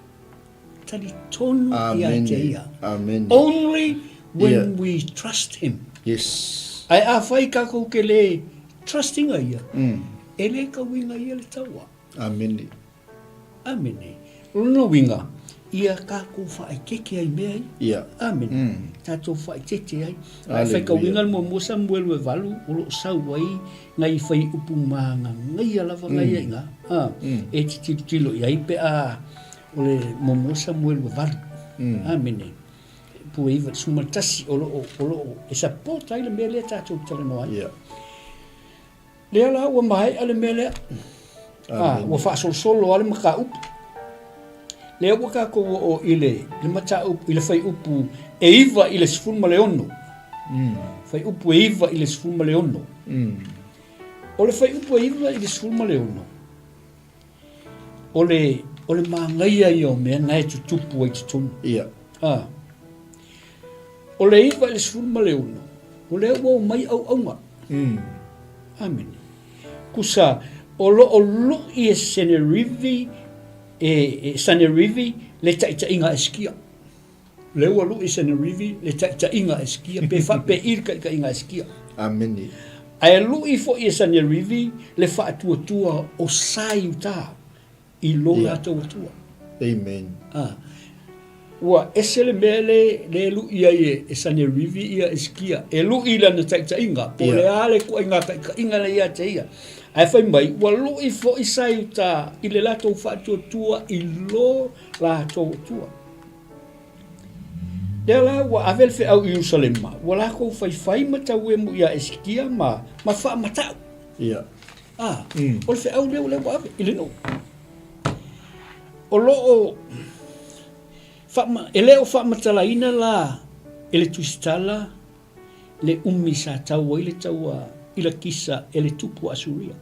talitonu ia te ia. Amen. Only when yeah. we trust him. Yes. Ae afai kakou ke le trustinga ia, e le kauiga ia le taua. Amene. Amene. O lona uiga, ia kakou whaekeke ai mea ia. Yeah. Amene. Tatou whaetete ai. Ae whai kauiga le muamua Samuelu e valu, o loo sau ai ngai whai upu magangaia lava ngai ai nga. Ha. E te tilotilo i ai pe a o le muamua Samuelu e valu. Amene. Pue iva 11 o loo, o loo e support ai le mea lea tatou talanoa ai. Yeah. Lea la ua maea le mea lea. Ah, ua faasolosolo lava le mataupu. Lea ua tatou oo i le, le mataupu, i le fuaiupu e 9 i le 16. Fuaiupu e 9 i le 16. O le fuaiupu e 9 i le 16, o le, o le manaia ia o mea na e tutupu ai i totonu. Ia. Ah. O le 9 i le 16, o lea ua omai auauna. Amene. Kusa, o lo o luʻi e Senerivi, e, e Sanerivi le taʻitaʻiga a Esikia. Lea ua luʻi Senerivi le taʻitaʻiga a Esekia, pe faapei le taʻitaʻiga a Esekia. Amene. Ae luʻi foi e Senerivi le faatuatua o sa i uta i lo latou Atua. Amen. A, ua ese le mea le, le luʻi ai e, e Sanerivi ia Esekia, e luʻi i lana taʻitaʻiga, po o le a le ituaiga taʻitaʻiga lea ia te ia. Ae fai mai, ua luʻi foi sa i uta i le latou faatuatua i lo latou Atua. Lea la ua ave le feau i Ierusalema, ua lakou faifai ma tauemu ia Esekia ma, ma faamatau. Ia. A, mm. o le feau lea lea ua ave i le nuu. O loo, faama, e le o faamatalaina la e le Tusitala le umi sa tau ai le taua i Lakisa e le tupu o Asuria.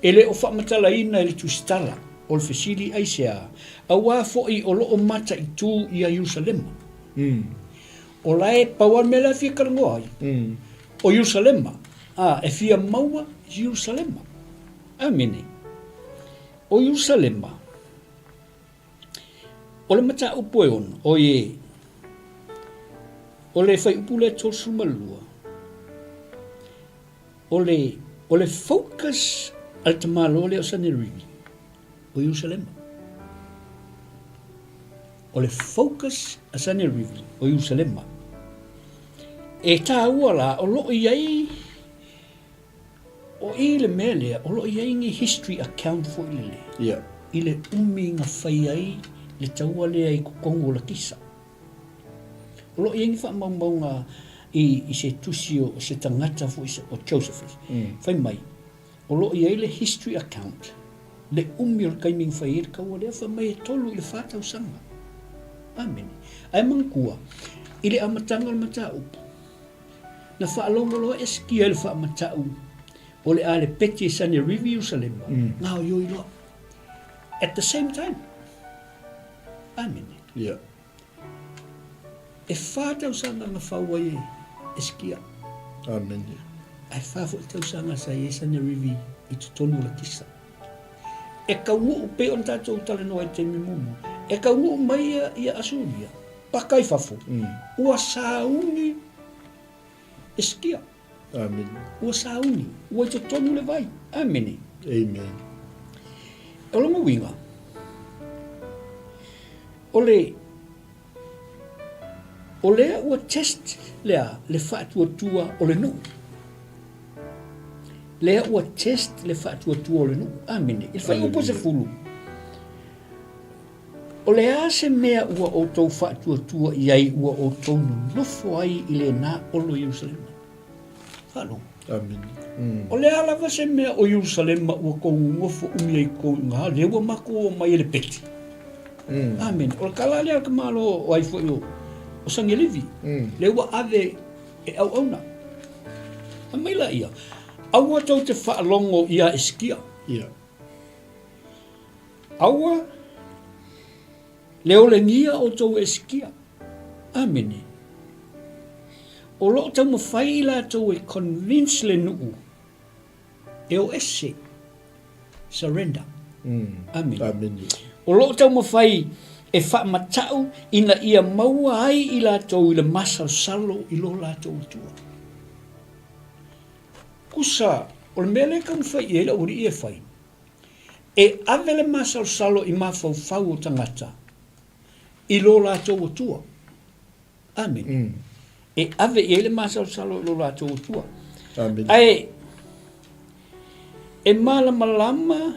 E le o faamatalaina e le Tusitala o le fesili aisea, auā foi o lo o mataitū ia Ierusalema. O la e pau lava le mea la e fia talanoa ai, o Ierusalema, a, e fia maua Ierusalema. Amene. O Ierusalema, o le mataupu e ono, oi e, o le fuaiupu lea 32, O le, o le focus a le tamaloa lea o Sanerivi, o Ierusalema. O le focus a Sanerivi, o Ierusalema. E tāua la, o loo i ai, o i le mea lea, o loo i ai ni history account foi lele. Yeah. I le umi na fai ai le taua lea i totonu o Lakisa. O lo o i ai ni faamaumauga i, i se tusi o se tagata foi o Josephus. Mm. Fai mai, o lo o i ai le history account, le umi o le taimi na fai ai le taua lea, fai mai e tolu i le whā tausaga. Amene. Ae manatua, i le amataga o le mataupu, na faalogo loa Esekia i le faamatau o le a lepeti e Sanerivi Ierusalema, mm. gaoioi loa. At the same time. Amene. Yeah. E wha tausaga na fau ai e Esekia. Amene. Ae wha foi tausaga sa i ai Sanerivi i totonu o Lakisa. E kaunuu pei ona tatou talanoa i le taimi muamua, e kaunuu mai ia, ia Asuria, paka i fafo, mm. ua sauni Esekia. Amene. Ua sauni, ua i totonu le vai. Amene. Amen. O lona uiga, o le, o lea ua test lea le faatuatua o le nuu. Lea ua test le faatuatua o le nuu. Amene. I le fuaiupu 10, O le a se mea ua outou faatuatua i ai ua outou nonofo ai i lena olo Ierusalema? Faalogo. Amene. O le a lava se mea o Ierusalema ua tou nonofo umi ai tou i ina, lea ua matou o mai e lepeti. Amene. O le tala lea a le tamaloa o ai foi o, o Sanelivi, lea ua ave e auauna. Fai mai laia, aua tou te faalogo ia Esekia. Ia. Aua le olegia outou e Esekia. Amene. O lo o taumafai i latou e convince le nuu e o ese, surrender. Amene. Amene. O lo o taumafai e faamatau ina ia maua ai i latou i le masalosalo i lo latou Atua. Kusa, o le mea lea e taumafai i ai le aualii e fai, E ave le masalosalo i mafaufau o tagata i lo latou Atua. Amene. Mm. E ave i ai le masalosalo i lo latou Atua. Amene. Ae e malamalama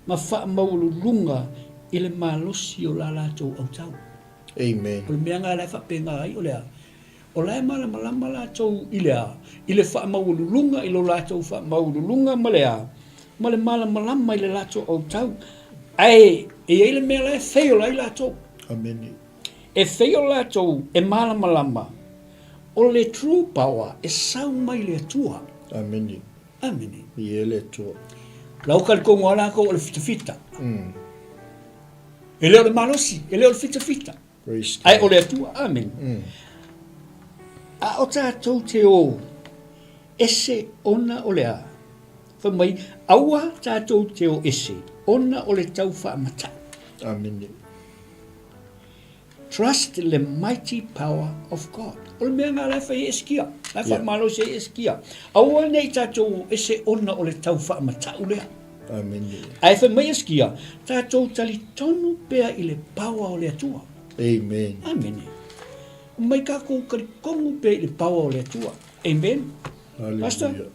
ma faamaualuluga i le malosi o la latou autau. Amen. O le mea lena la e faapena ai o le a? O la e malamalama latou i le a? I le faamaualuluga, i lo latou faamaualuluga ma le a? Ma le malamalama i le latou autau. Ae e i ai le mea la e fail ai latou. Amene. E fail latou e malamalama o le true power e sau mai le Atua. Amene. Amene. I e le Atua. Lau talitonu lava latou o le fitafita. E le o le malosi, e le o le fitafita. Ae o le Atua. Amene. A o tatou te o ese ona o le a? Fai mai, aua tatou te o ese ona o le tau faamatau. Amene. Trust le mighty power of God. O le mea lena la e fai ai Esekia, la e faamalosi ai Esekia. Aua ne i tatou o ese ona o le tau faamatau lea. Amene. Ae fai mai Esekia, tatou talitonu pea i le power o le Atua. Amen. Amene. Mai tatou talitonu pea i le power o le Atua. Amen. Pastor? Hallelujah.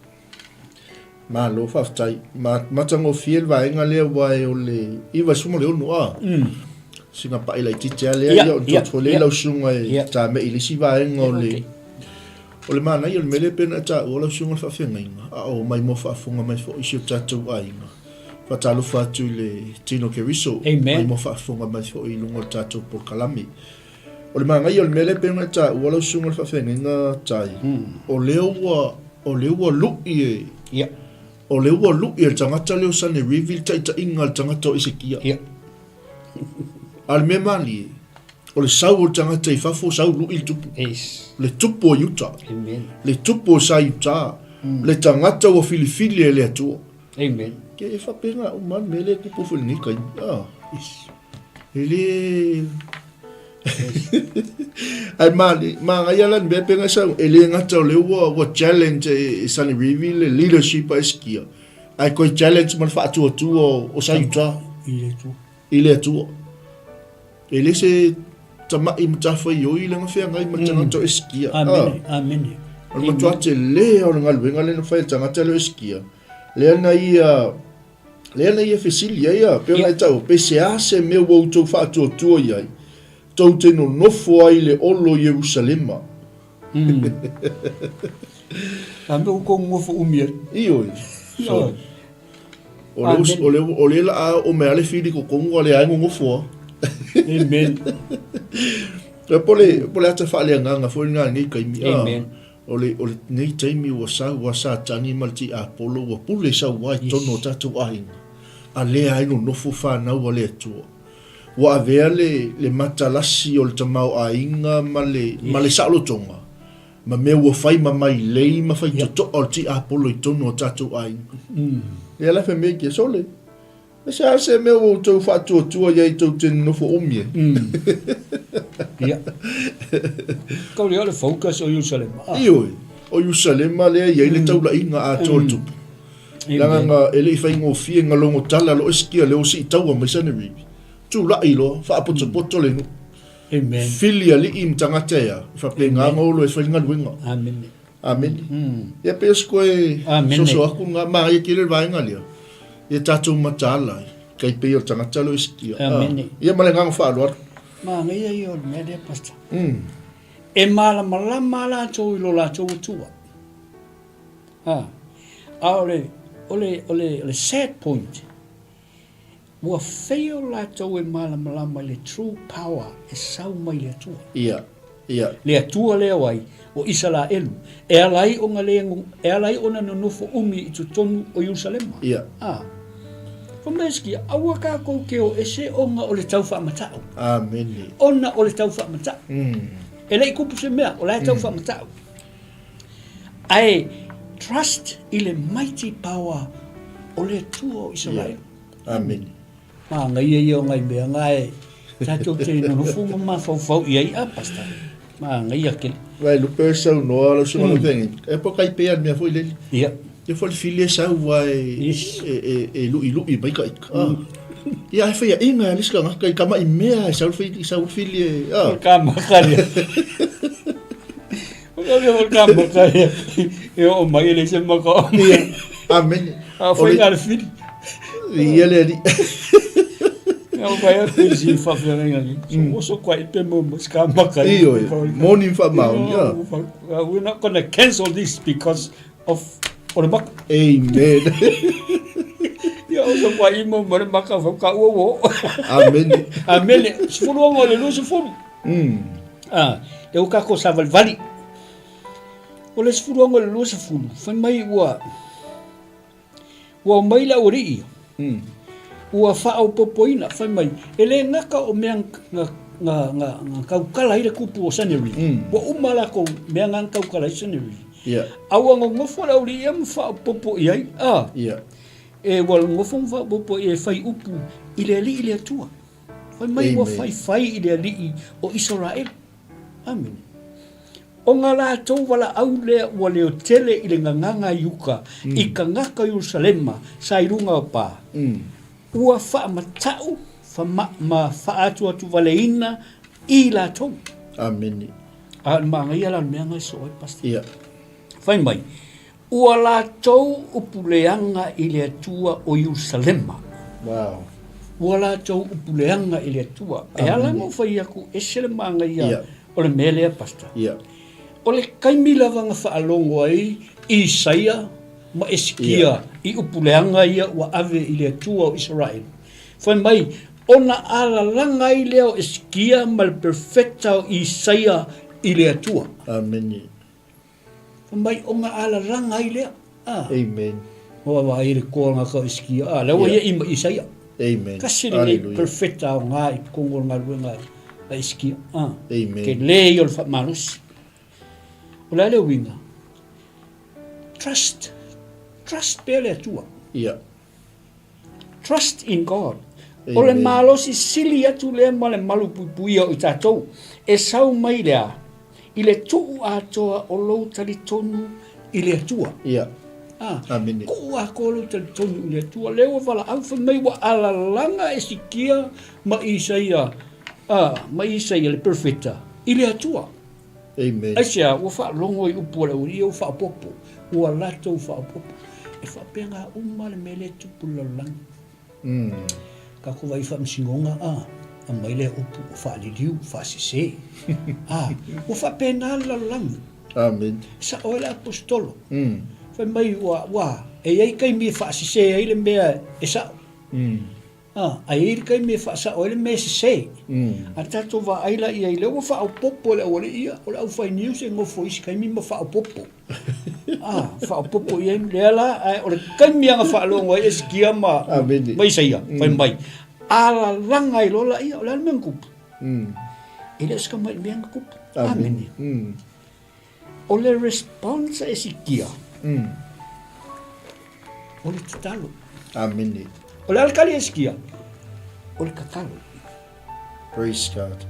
Malo faafetai. Ma, matagofie le vaega lea aua e o le 96 a. Mm. Sina pa'i laitiiti lava lea, ia, ona tuu atu lea i lau susuga e tamei i le isi vaega o le O le manaia o le mea lea pei ona e taua lau susuga le faafeagaiga, a o maimoa faafofoga mai foi i si o tatou aiga. Faatalofa atu i le Tino Keriso, maimoa faafofoga mai foi i luga o le tatou polokalame. O le manaia o le mea lea pei ona e taua lau susuga le faafeagaiga Tai, o lea ua, o lea ua lui e, Ia. o lea ua lui e le tagata lea o Sanerivi le taitaiga a le tagata o Esekia. Ia. A o le mea malie, o le sau o le tagata i fafo, sau lui le tupu. Yes. Le tupu o Iuta. Amen. Le tupu o sa Iuta. Le tagata ua filifili e le Atua. Amen. Ke e faapena uma le mea lea e tupu foi i lenei taimi. Ah. Yes. E le... Ae mali, manaia la le mea pei ona e sau, e le gata o lea ua, ua challenge e, e Sanerivi le leadership a Eskia, ae toe challenge ma le faatuatua o, o Sayuta I le Atua. i le Atua. E le se tama'i matafaioi lana feagai ma le tagata o Eskia. Amene, amene. O le matua telē o le galuega lea na fai e le tagata lea o Eskia, lea na ia Lea na ia fesili ai a, pei ona e taua, pe se a se mea ua outou faatuatua i ai, tou te nonofo ai i le olo i Ierusalema. A mea ua kou nofo umi ai. Ioe. So, o le, o le, o le la a o mea le fili totonu a le ai nonofo a. Amen. Po le, po le ata faaleagaga foi lena i lenei taimi. Amen. O le, o lenei taimi ua sau a Satani ma le tiapolo ua pule sau ai i totonu o tatou aiga, a lea ai nonofo fanau a le Atua. Ua avea le, le matalasi o le tamaoaiga ma le, ma le saolotoga, ma mea ua fai ma mailei ma faitotoa o le tiapolo i totonu o tatou aiga. Lea la fai mai ai, Sole, E se a se mea ua outou faatuatua i ai tou te nonofo umi ai? Ia. Kau lea o le focus o Ierusalema. Ah. Ioe, o Ierusalema lea e i ai le taulaiga atoa o le tupu. Leaga na, e le i faigofie na logo tala loa Esikia lea ua siitaua mai Saneribi. Tulai loa, faapotopoto le nuu. Amen. Fili alii ma tagata e a, e faapena ona olo e fai le galuega. Amene. Amene. Ia pei o se koe soso aku nga manaia tele le vaega lea. Ia tatou mataala ai, kai pei o le tagata lea o Esikia. Amene. Ia ma le agaga faaaloalo. Manaia ia o le mea lea, Pastor. E malamalama latou i lo latou Atua. A, a o le, o le, o le, o le sad point, Ua fail latou e malamalama i le true power e sau mai le Atua. Ia, ia. Le Atua lea o ai? O Isalaelu. E ala ai ona le, e ala ai ona nonofo umi i totonu o Ierusalema. Ia. A. Fai mai Hesekia, aua tatou te o ese ona o le tau faamatau. Amene. Ona o le tau faamatau. E le i kupu se mea, o la e tau faamatau. Ae trust i le mighty power o le Atua o Isaraelu. Yeah. Amene. Manaia ia o nai mea na e tatou te nonofo ma mafaufau i ai a pastor. Manaia tele. Vai lupe e saunoa lau susuga mm. Fengi. E po kai pea le mea foi lele. Ia. Ia foi le fili e sau ai yes. e, e, e lui lui mai ka ika. Mm. Ia e whaia inga e lisi ka i kama i mea e sau fili, sau fili e. Ah. Ka makaria. O le o ka makaria. E o mai e le se maka o mai. Amen. A whai ngā le fili. Ia le ali. Ia o vai atu i si whawhiarenga ni. So oso kwa i pe mo mo ska maka. Ioe. Moni whamao. Yeah. We're not gonna cancel this because of o le maka. Amen. Ia o so kwa i mo mo le maka whaka ua ua. Amen. Amen. Sefulu ongo le 20. Ah, e o kako savalivali. O le 16 i le 20, fai mai ua ua omai le aualii ia. Ua faaopoopoina, fai mai, e le gata o mea na na na na tautala ai le tupu o Saneri. Ua uma latou mea na na tautala ai Saneri. Ia. A ua nonofo le aualii ia ma faaopoopo i ai, a. Ia. E ua nonofo ma faaopoopo i ai e fai upu i le Alii le Atua. Fai mai ua faifai i le Alii o Isaraelu. Amene. O nga latou valaau lea ua leo tele i le gagaga i uka i kagaka o Ierusalema sa i luga o pa, ua faamatau ma faaatuatuvaleina i latou. Amene. A o le manaia la o le mea na e soo ai, Pastor. Fai mai, Ua latou upuleaga i le Atua o Ierusalema. Wow. Ua latou upuleaga i le Atua. E ala ona ou fai atu, ese le manaia yeah. o le mea lea, Pastor. Yeah. O le taimi lava na faalogo ai Isaia ma Esikia yeah. i upuleaga ia ua ave i le Atua o Isaraelu. Fai mai, ona alalaga ai lea o Esikia ma le perfeta o Isaia i le Atua. Amene. Fai mai ona alalaga ai lea. Ah. Amen. Ua vaai i le koa nga ka Isikia. Ah, lea ua ia i ma Isaia. Amen. Kasi lenei perfecta o ngā i totonu o le galuega a Isikia. Ah. Amen. Ke le ia o le faamalosi. O le a le uiga? Trust. Trust pea le Atua. Yeah. Trust in God. O le malosi sili atu lea ma le malupuipuia o i tatou, e sau mai lea i le tuu atoa o lou talitonu i le Atua. Ia. Ah, Amene. Tuu atoa lou talitonu i le Atua. Lea ua valaau fai mai ua alalaga Esikia ma Isaia, ah, ma Isaia le perofeta i le Atua. Amen. Aisea, ua faalogo i upu a le aualii, ua faaopoopo, ua latou faaopoopo. E faapena uma le mea lea e tupu i le lalolagi. Mm. Tatou vaai i faamasinoga, a, aumai lea upu ua faaliliu, faasese. A, ua faapena le lalolagi. Amen. E sao ai le aposetolo. Mm. Fai mai ua, ua, e i ai taimi e faasese ai le mea e sao. Mm. A, a i ai le taimi e faasao ai le mea e sese. A tatou vaai la i ai, lea ua faaopoopo e le aualii ia, o le aufai news e nofo i isi taimi ma faaopoopo. A, faaopoopo i ai, lea la, ae o le taimi lava na faalogo ai Esikia ma, ma Isaia, fai mai, alalaga ai loa laia, o le a le mea na tupu? E le o se tamai mea na tupu. Amene. O le response a Esikia, o le tatalo. Amene. O le a le tali a Esikia? O le tatalo. Praise God.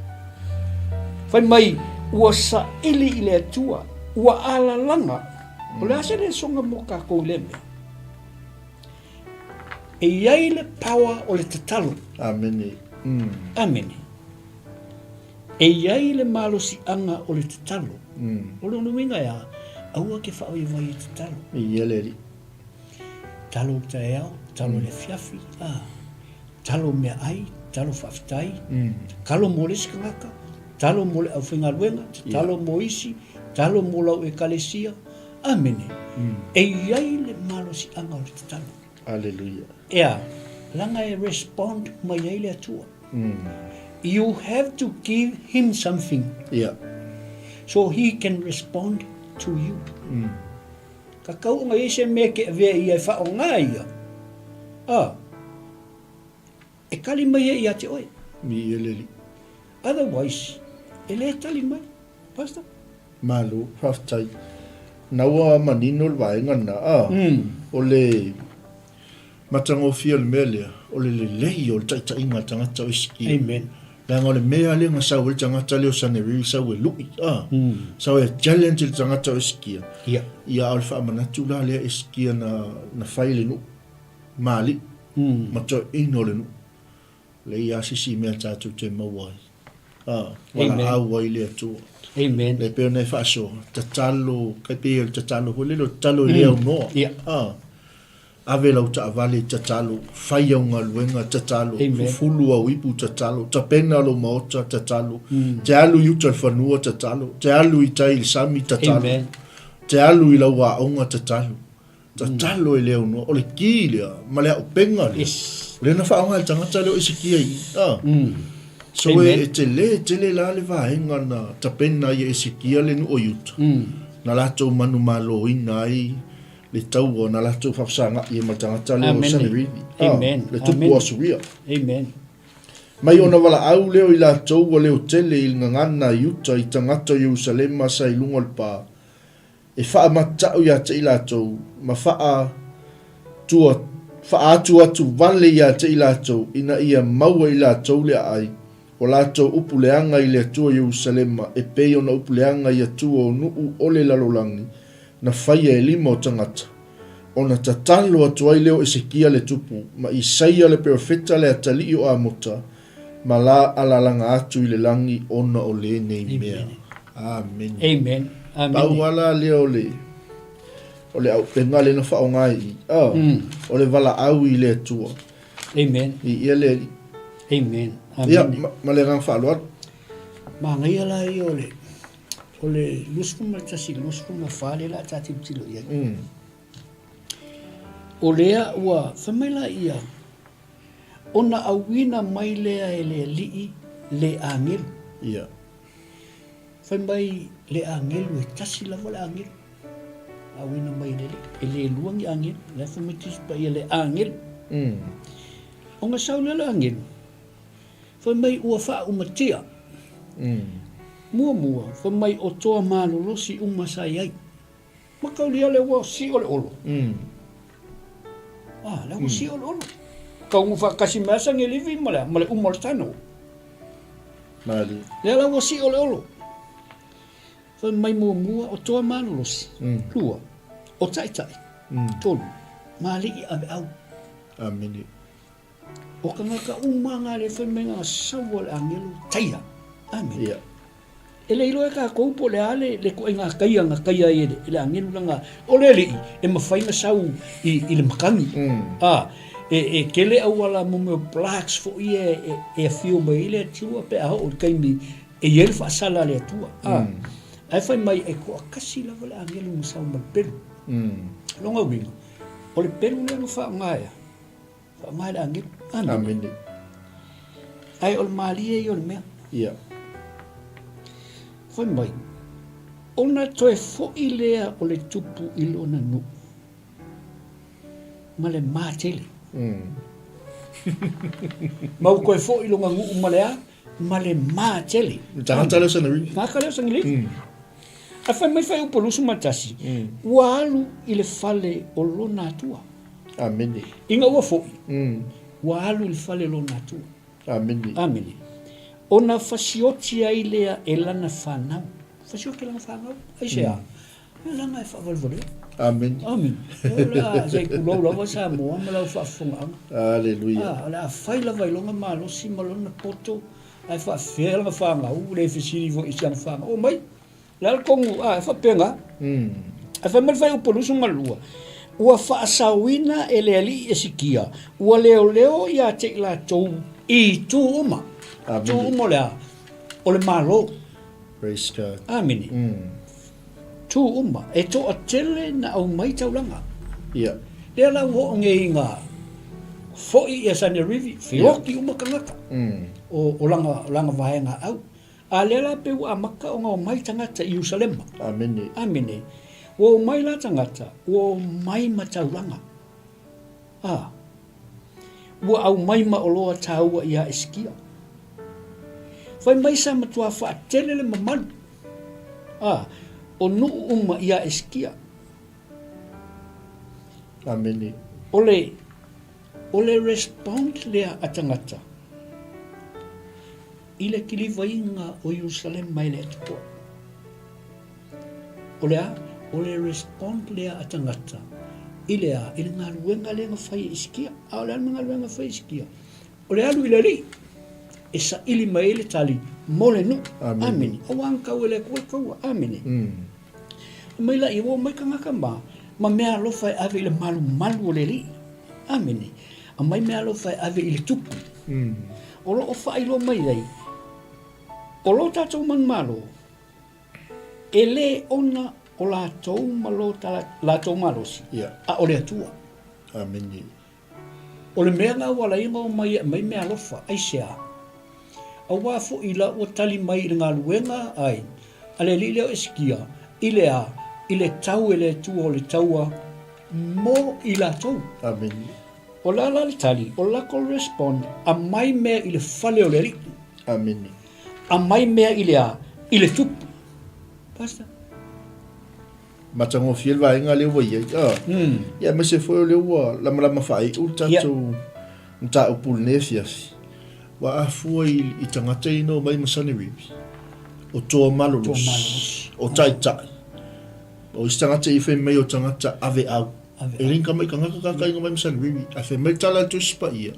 Fai mai, ua saili i le Atua, ua alalaga. O le a se lesoga mo kākou i lea mea? E i ai le power o le tatalo. Amene. Mm. Amene. E i ai le malosiaga o le tatalo. Mm. O lona uiga e a? Aua ke faavaivai e tatalo. Ia le alii. Tatalo i le taeao, tatalo i le afiafi, a. Tatalo meaai, tatalo faafetai, tatalo mo le isi tagata, tatalo mo le aufaigaluega, tatalo mo isi, tatalo mo lau ekalesia. Amene. E i ai le malosiaga o le tatalo. Aleluia. Ea, leaga e respond mai ai le Atua. You have to give him something. Yeah. So he can respond to you. Ka kau ona i ai se mea ke avea ia e whaonga ia. A, e tali mai e ia te oe. Mi e leli. Otherwise, e le tali mai. Pastor? Malo, faafetai. Na ua manino le vaega lena, a, o le matagofie o le mea lea, o le lelei o le taitaiga a le tagata o Isikia. Amen. Leaga o le mea lea na sau ai le tagata lea o Saneriri sau e lui, a, sau e challenge le tagata o Isikia. Ia. Ia, a o le faamanatu la lea Isikia na, na fai le nuu ma alii, ma toeaina o le nuu. Leai a se isi mea tatou te maua ai. A, valaau ai le Atua. Amen. Le pei ona e faasoa, tatalo, kai pei o le tatalo foi lele, o tatalo i le aunoa. Yeah. A, ave lau taavale, tatalo, fai au galuega, tatalo, Amen. fufulu au ipu, tatalo, tapena lou maota, tatalo, te alu i uta i le fanua, tatalo, te alu i tai i le sami, tatalo, Amen. te alu i lau aoga, tatalo. Tatalo e le aunoa, o le ki lea, ma le aopenga lea. Yes. O lea na faaaoga e le tagata lea o Esekia i i. Ah. So Amen. e, e tele tele la le vaega na tapena ai e Esekia le nuu o Iuta. Na latou manumaloina ai le taua na latou faafesaga'i ai ma le tagata lea o Amen. Sanerivi. Ah, Amen. le tupu Amen. o Asuria. Amen. Mai ona valaau lea o i latou ua leotele i le gagana i uta i tagata o Ierusalema sa i luga o le pa, E faamata'u ia te i latou, ma faa tua, faaatuatu wale ia te i latou, ina ia maua i latou le aai. O latou upu leaga i le Atua i Ierusalema, e pei ona upu leaga i atua o nuu o le lalolagi, na faia e lima o tagata. Ona tatalo atu ai lea o Esekia le tupu, ma Isaia le perofeta le atalii o Amota, ma la alalaga atu i le lagi ona o lenei mea. Amene. Amen. Amene. Pau lava la lea o le, o le auupega lea na faaaoga i i, oh, o le valaau i le Atua. Amen. Viia le Alii. Amen. Amen. Ia, ma, ma le agaga faaaloalo. Manaia la ia o le o le 21 24 lea la a ta tilotilo i ai. Mm. O lea ua fai mai la ia ona auina mai lea e le alii le agelu. Ia. Fai mai le agelu e tasi lava le agelu. Auina mai e le alii. E le lua ni agelu. La e fai mai Tusi Paia le agelu. Mm. Ona sau lea le agelu. Fai mai ua faaumatia. Mm. Muamua, fai mai o toa malolosi uma sa i ai. Mataulia lea ua sio le olo. Mm. Ah, lea ua sio le olo. Kaungu faatasi mai Sanelivi ma le, ma le uma o le tano. Mali. Lea la ua sio le olo. Fai mai muamua o toa malolosi. Mm. Lua, o taitai. Mm. Tolu, malii aveau. Amene. O kangaka uma nga le fai mai nga sau o le angelo taia. Amen. Yeah. E le iloa e kākou po o le a le, le ituaiga kaia na kaia ai e le, e le agelu leaga o le alii e mafai ona sau i, i le makani. Mm. A, e, e tele auala mo mea o blacks foi ia e, e afio mai ai le Atua pe a oo i le taimi e i ai le faasala a le Atua. A, Mm. ae fai mai e toatasi lava le agelu na sau ma le pelu. Mm. Lona uiga, o le pelu lea na faaaoga e a? Faaaoga e le agelu. Amene. Amene. Ae o le malie ia o le mea. Ia. Fai mai, ona toe foi lea o le tupu i lona nuu ma le matele. Mm. Ma ua toe foi lona nuu ma le a? Ma le matele. Le tagata lea o Sanerivi. Tagata lea o Sanerivi. Mm. Ae fai mai fuaiupu 21, mm. ua alu i le fale o lona atua. Amene. Ina ua foi, mm. ua alu i le fale o lona atua. Amene. Amene. Ona fasioti ai lea e lana fanau. Fasioti lana fanau. Aisea? Mm. Leaga e faavalevalea. Amene. Amene. O le a se i tulou lava Samoa ma lau faafofogaaga. Aleluia. Ah, o le a fai lava i lona malosi ma lona poto, ae faafefea lana fanau, le fesili foi i si ana fanau. Omai, O le a le tonu, a, e faapena. Ae fai mai le fuaiupu 22, Ua faasaoina e le alii Esikia, ua leoleo ia te i latou i itu uma. Itu uma o le a? O le Malo. Praise God. Amene. Itu uma. E toatele na aumai taulaga. Ia. Lea la ua oo nei ina foi ia Sanerivi, feoti uma tagata o, o lana, lana vaega au. A lea la pei ua amata ona omai tagata i Ierusalema. Amene. Amene. Ua omai la tagata, ua omai ma taulaga. A. Ua aumai ma oloa taua iā Esikia. Fai mai sa matuā faatele le mamalu. A. O nuu uma iā Esikia. Amene. O le, o le respond lea a tagata. I le kilivaina o Ierusalema e le Atua. O le a? O le respond lea a tagata i le a? I le galuega lea na fai e Isikia. A o le a le galuega na fai e Isikia? O le alu i le Alii e saili mai ai le tali mo le nuu. Amene. Aua na tau e le Atua le taua. Amene. Mai laia, ua omai tagata ma, ma mea alofa e ave i le malumalu o le Alii. Amene. Aumai mea alofa e ave i le tupu. O lo o faailoa mai ai, o lo tatou manumalo, e lē ona o latou ma lo latou malosi, a o le Atua. Amene. O le mea lena ua ala ai ona omai e aumai mea alofa, aisea? Aua foi la ua tali mai i le galuega ai a le alii lea o Esikia, i le a? I le tau e le Atua o le taua mo i latou. Amene. O le a la le tali? O lako respond, Amai mea i le fale o le Alii. Amene. Amai mea i le a? I le tupu. Pastor. Matagofie le vaega lea ua i ai. Ah. Mm. Ia, aemaise foi o lea ua lamalama faaiu le tatou mataupu i lenei afiafi. Ua afua i tagata ia na omai ma Sanerivi, o Toa Malolosi, o Taitai, o isi tagata ia fai mai o tagata aveau. E le ni tamai tagata kaka ia na omai ma Sanerivi, ae fai mai le tala a le Tusi Paia,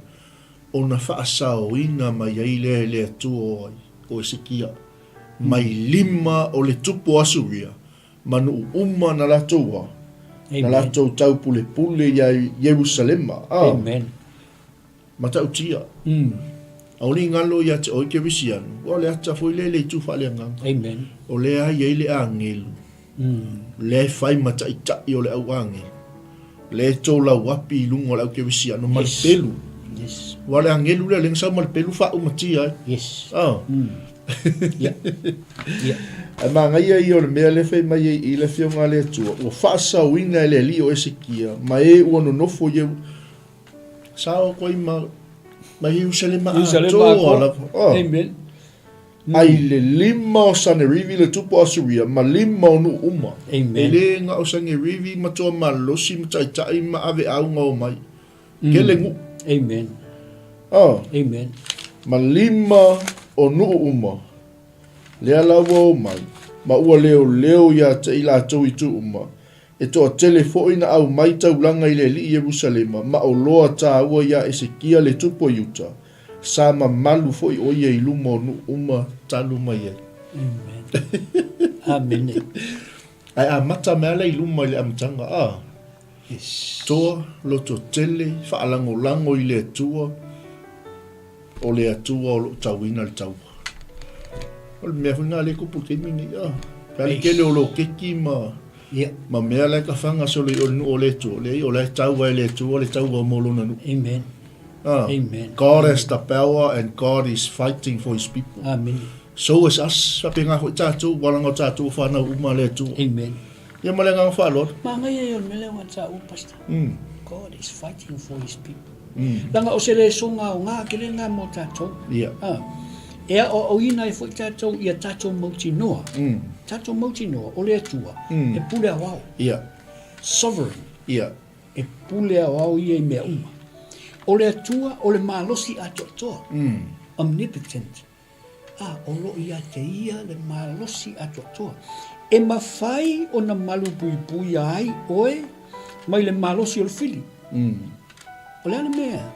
ona faasaoina mai ai lea e le Atua o ai, o Esekia, mai lima o le tupu o Asuria, ma nuu uma na latou a, na latou taupulepule iā Ierusalema, a. Amen. Matautia. Aole i galo ia te oe Kerisiano, ua o le ata foi lea i le itu faaleagaga. Amen. O lea i ai le agelu, lea e fai ma taitai o le au agelu, lea e tolauapi i luga o le au Kerisiano ma le pelu. Yes. Ua o le agelu lea, lea na sau ma le pelu faaumatia ai. Yes. Ah. Yeah. Yeah. Ae manaia ia o le mea lea fai mai ai i le Afioga a le Atua, ua faasaoina e le alii o Esekia ma e ua nonofo i Sao atu ai ma, ma Ierusalema atoa lava. Oh. Amen. Ai le lima o Sanerivi le tupu o Asuria ma lima o nuu uma. Amen. E le na o Sanerivi ma toa malosi ma taitai ma aveauga o mai. Kele nuu. Amen. Oh. Amen. Ma lima o nuu uma. Lea la ua o mai, ma ua leoleo ia te i latou i tu uma. E toatele foi na aumai taulaga i le alii Ierusalema, ma oloa tāua iā Esekia le tupu o Iuta, sa mamalu foi o ia i luma o nuu uma talu mai ai. Amen. Amene. Ae amata mai ala i luma i le amataga, a. Yes. Toa, loto tele, faalagolago i le Atua, o le Atua o lo o tauina le taua. O le mea foi lena lea e tupu i le taimi lenei, a. Pe a le tele o loketi ma, yeah. ma mea la e tafaga solo i o le nuu o le Atua, leai, o la e taua e le Atua le taua mo lona nuu. Amen. Ah, Amen. God has the power and God is fighting for his people. Amen. So is us. Faapena foi tatou, ua leaga o tatou ua fanau uma a le Atua. Amen. Ia ma le agaga faaaloalo. Manaia ia o le mea lea ua taua, Pastor. God is fighting for his people. Leaga o se lesoga aoga tele lena mo tatou. Ia. A, e aoaoina ai foi tatou ia tatou mautinoa. Tatou mautinoa o le Atua e pule aoao. Ia. Sovereign. Ia. E pule aoao ia i mea uma. O le Atua o le malosi atoatoa. Omnipotent. A, o lo o ia te ia le malosi atoatoa. E mafai ona malupuipuia ai oe mai le malosi o le fili. O le a le mea?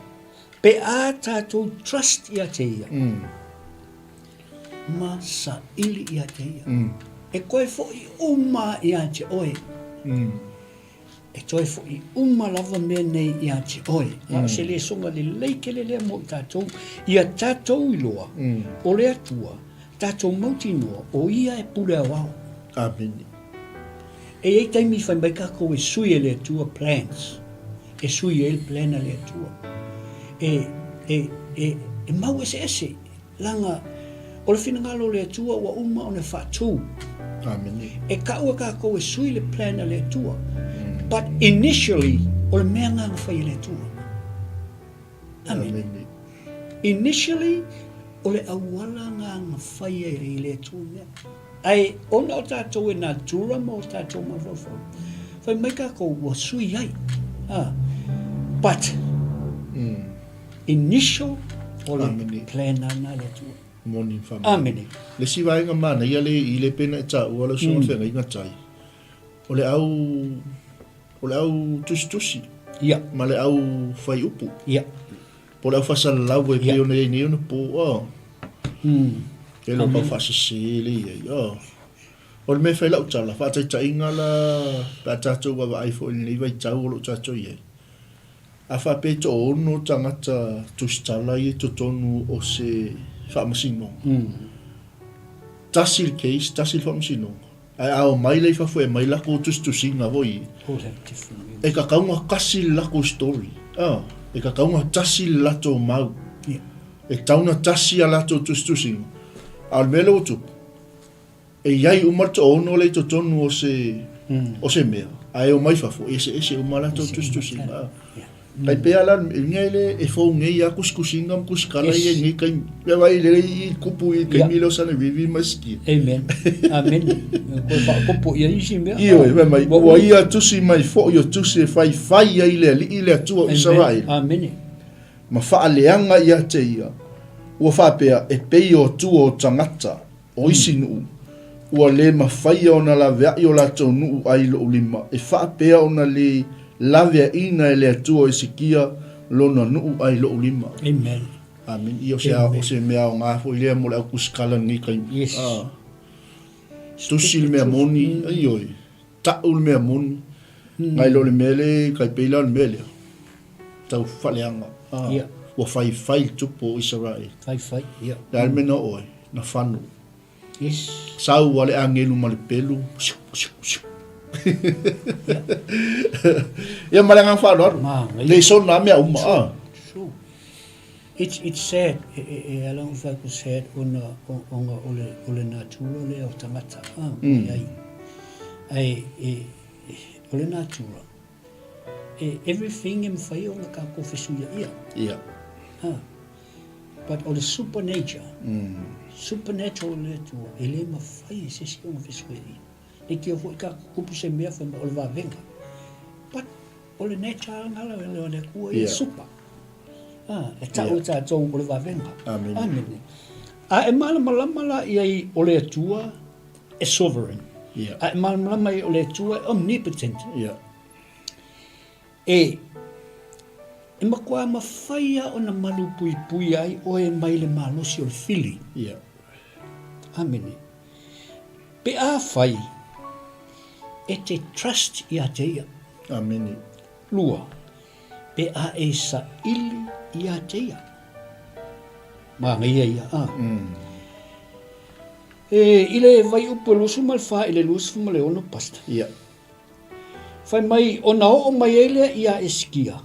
Pe a tatou trust ia te ia, ma saili ia te ia, e koe foi uma ia te oe. E toe foi uma lava mea nei ia te oe. A o se lesoga lelei tele lea mo i tatou, ia tatou iloa, o le Atua, tatou mautinoa, o Ia e pule aoao. Amene. E i ai taimi i fai mai tatou e sui e le Atua plans, e sui ai le plan a le Atua. E, e, e, e mau eseese. Leaga, o le finagalo o le Atua ua uma ona faatu. Amene. E kau e kākou e sui le plan a le Atua. But initially, o le mea lena na fai e le Atua. Amene. Amene. Initially, o le auala lena na fai ai e le Atua mea. Ae ona o tātou e natura ma o tātou mafaufau, fai mai kākou ua sui ai. Ah. But, Initial o le plan a le Atua. Moni whamana. Amene. Le isi vaega manaia le i le pena e taua lau susuga feagaiga tai. O le au o le au tusitusi. Ia. Ma le au fai upu. Ia. Po o le au faasalalau e pei ona i ai nei ona po. Oh. E le o mau faasese le i ai. Oh. O le mea e fai lau tala, faataitaiga la pe a tatou vaavaai foi i lenei vaitau o lo o tatou i ai. A faapea e toaono tagata tusitala ia i totonu o se faamasinoga, tasi le case, tasi le faamasinoga, ae a omai la i fafo e aumai lakou tusitusiga foi ia, e tatau ona tasi le lakou story, a, e tatau ona tasi le latou mau, e tatau ona tasi a latou tusitusiga. A o le mea lea ua tupu, E i ai uma le toaono lea i totonu o se, o se mea, ae omai fafo, e eseese uma latou tusitusiga. Tai pei lava la, i luga i le, e fou nei lava kusikusiga ma kusikala ia i nei taimi. Ia vaai lelei i kupu i le taimi lea o Sanerivi ma Esikia. Amen. Amen. Koe faaopoopo i ai isi mea. Ioe, fai mai, ua ia tusi mai foi o tusi e faifai ai le Alii le Atua o Isaraelu. Amene. Ma faaleaga ia te ia. Ua faapea, e pei o atua o tagata o isi nuu, ua le mafaia ona laveai o latou nuu ai i lou lima, e faapea ona le laveaiina e le Atua o Esekia lona nuu ai i lou lima. Amen. Amene. Ia, o se, o se mea aoga foi lea mo le aukusikala i lenei taimi. Yes. Ah. Tusi le mea moni, ioe, tau le mea moni, nai lo le mea le, tai pei la o le mea lea, tau faaleaga, ah, Ia. ua faifai le tupu o Isaraele. Faifai, ia. Le a le mea na oo ai? Na fano. Yes. Sau a le agelu ma le pelu, siu, siu, siu. Ia ma le agaga faaaloalo. Manaia. Le sona a mea uma, ah. True. It's, it's sad, e, e, e ala ona fai atu sad ona, ona o le, o le natura lea o tagata, ah, mm. ai. Ai, e, e, o le natura, e, everything e mawhai ona kākou fesuia ia. Yeah. Ah. But o le supernature, mm. supernatural le Atua, e le mawhai e se isi ona fesuia ia. Le tia foi ka kupu se mea whai o le wawenga. But O le nature lena o le Atua ia super. Ah, e tau e tatou o le vavega. Amene. Amene. A e malamalama la i ai o le Atua e sovereign. Yeah. A e malamalama i o le Atua e omnipotent. Yeah. E, e matua mawhai a ona malu puipui ai oe mai le malosi o le fili. Yeah. Amene. Pe a whai, e te trust ia te ia. Amene. Lua, pe a e saili ia te ia. Māngaia ia, a. Mm. E, i le vaiupu e 24 i le 26, Pastor. Ia. Fai mai, ona oo mai ai lea ia Esikia.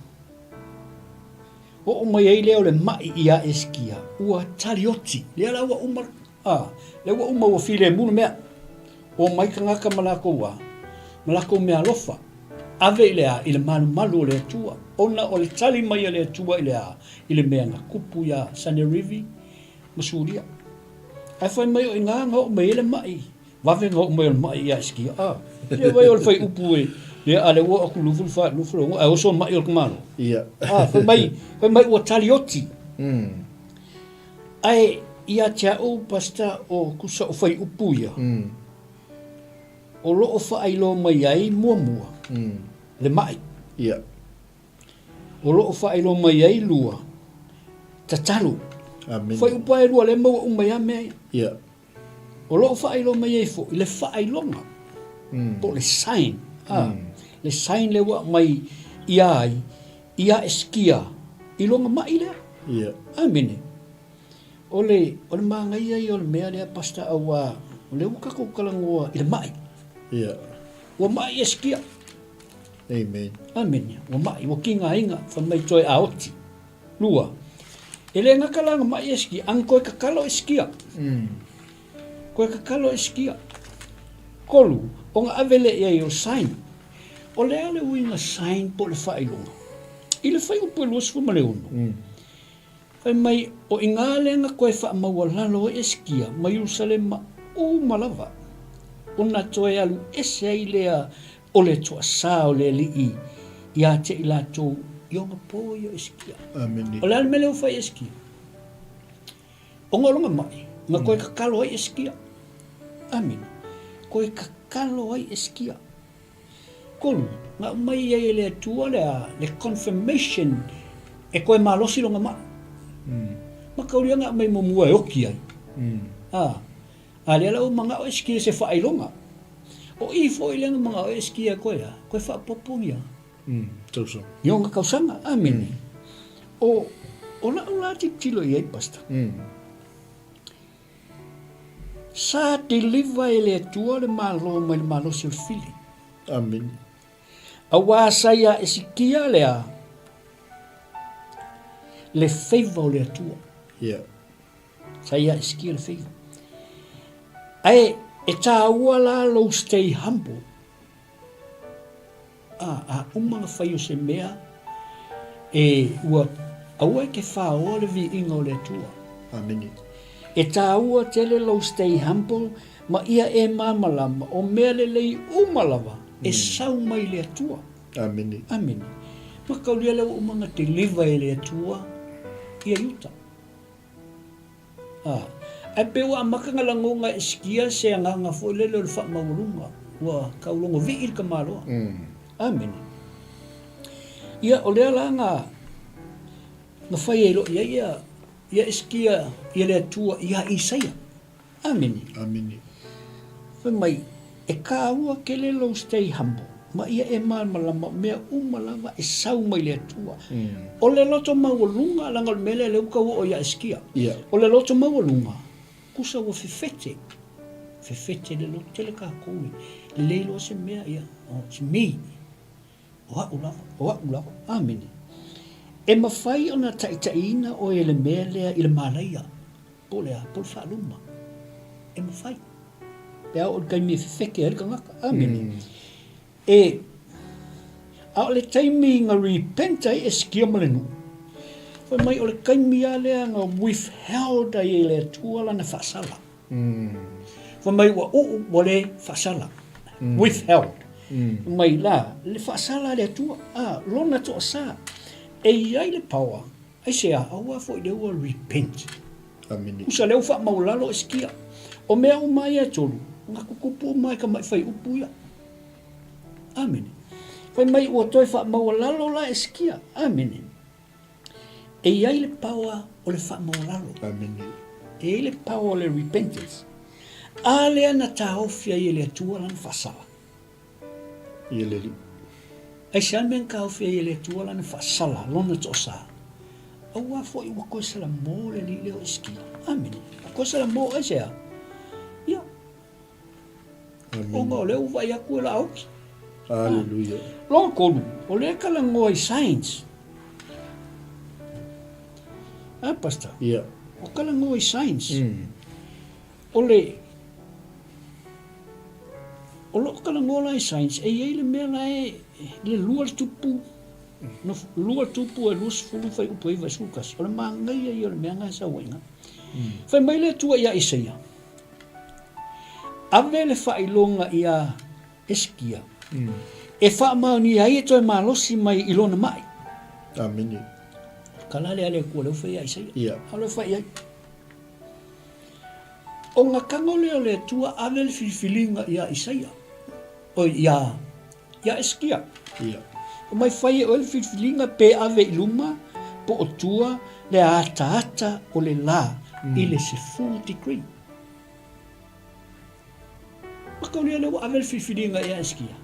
Oo mai ai lea o le mai ia Esikia, ua talioti. Lea la ua uma, a, lea ua uma ua filemu le mea. Omai tagata ma lakou a, ma lakou meaalofa, ave i le a, i le malumalu o le Atua, ona o le tali mai a le Atua i le a, i le mea na kupu iā Sanerivi ma Suria. Ae fai mai o i gā na oo mai ai le maʻi, vave na oo mai o le maʻi iā Esikia, a, lea vai o le faiupu e, lea a lea ua oo atu 24, 26, ae oso maʻi o le tamaloa. Ia. A, fai mai, fai mai ua talioti. Mm. Ae ia te a'u Pastor o tusa o faiupu ia, o lo o faailoa mai ai muamua le ma'i. Ia. O lo o faailoa mai ai lua, tatalo. Amene. Faiupu a e lua lea e maua uma ai a mea ia. Ia. O lo o faailoa mai ai foi le faailoga, po o le sign, a, le sign lea ua aumai ia ai, ia Esikia i lona maʻi lea. Ia. Amene. O le, o le mānaia ia o le mea lea, Pastor, auā, o lea ua tatou talanoa i le maʻi. Ia. Ua maʻi Esikia. Amen. Amene. Ua maʻi, ua kigaina, fai mai toe aoti. Lua, e le gata la na maʻi Esikia, a na toe tatalo Esikia. Mm. Toe tatalo Esikia. Kolu, ona ave lea i ai o le sign. O le a le uiga sign po o le faailoga? I le fuaiupu e 26, mm. fai mai, o i gā lea na toe faamaualalo ai Esikia ma Ierusalema uma lava, ona toe alu ese ai lea o le toasā o le Alii ia te i latou i ona pō ia o Esikia. Amene. O le a le mea lea ua fai e Esikia? Ona o lona maʻi, na toe tatalo ai Esikia. Amene. Toe tatalo ai Esikia. Kolu, na aumai ai e le Atua le a, le confirmation e toe malosi lona maʻi. Mm. Mataulia na aumai muamua e oti ai. Mm. A, a lea la ua manao Esikia i se faailoga. O i foi lea na manao ai Esikia e koe a, koe faapopogia. Mm, tausaga. I ona tausaga, amene. Mm. O, o lau la tilotilo i ai, Pastor. Mm. Sa deliver e le Atua le Malo mai le malosi o le fili. Amene. Auā sa ia Esikia le a? Le favor o le Atua. Yeah. Sa ia Esikia le favor. Ae e tāua la lou stay humble. A, a uma na fai o se mea, e ua aua e ke whaoa le viiga o le Atua. Amene. E tāua tele lou stay humble ma ia e māmalama o mea lelei uma lava e sau mai le Atua. Amene. Amene. Ma kaulia lea ua uma na deliver e le Atua ia Iuta. A, ae pei ua amata na lagona e Esikia se agaga foi lele o le faamaualuga, ua taulogo vii le tamaloa. Amene. Ia, o lea la na, na fai ai loa i ai ia, ia Esikia ia le Atua iā Isaia. Amene. Amene. Fai mai, e kāua tele lou stay humble, ma ia e malamalama o mea uma lava e sau mai le Atua. O le loto maualuga, leaga o le mea lea lea ua tau oo ia Esikia. O le loto maualuga, tusa ua fefete, fefete le loto tele tatou e lelei loa se mea, ia, oh, it's me. O a'u lava, o a'u lava. Amene. E mafai ona taitaiina oe e le mea lea i le malaia, po o le a, po o le faaluma. E mafai. Pe a oo i le taimi e fefete ai le tagata. Amene. Mm. E, a o le taimi na repent ai Esikia ma le nuu, fai mai o le taimi lava lea na withheld ai e le Atua lana faasala. Fai mai ua uu ua le faasala. Withheld. Fai mai la, le faasala a le Atua, a, lona toasa. E i ai le power, aisea, aua foi lea ua repent. Amene. Usa lea ua faamaualalo Esikia. O mea uma ia e tolu, na tutupu uma e tamaʻi faiupu ia. Amene. Fai mai ua toe faamaualalo la Esikia. Amene. E i ai le power o le faamaualalo. Amene. E i ai le power o le repentance. A lea na taofi ai e le Atua lana faasala. Ia le Alii. Aisea le mea na taofi ai e le Atua lana faasala, lona toasa? Aua foi ua toe salamo le alii lea o Esikia. Amene. Ua toe salamo, aisea? Ia. Ona o lea ua vaai atu e laaoki. Aleluia. Lona tolu, o lea e talanoa i signs. A, Pastor? Ia. O talanoa i signs. O le, o loo talanoa la i signs, e i ai le mea la e, le lua le tupu, no, lua tupu e 20 fuaiupu 9 i 11. O le manaia ia o le mea na e sau ai i ina. Fai mai le Atua ia Isaia, Ave le faailoga iā Esikia, e faamaonia ai e toe malosi mai i lona maʻi. Amene. O le tala lea a le Atua lea ua fai ia Isaia. Ia. Alo e fai i ai. O na tago lea o le Atua ave le filifiliga iā Isaia, oi iā, iā Esikia. Ia. Fai mai fai e oe le filifiliga pe ave i luma po o tua le ataata o le lā i le 10 degree. Mataulia lea ua ave le filifiliga ia Esikia.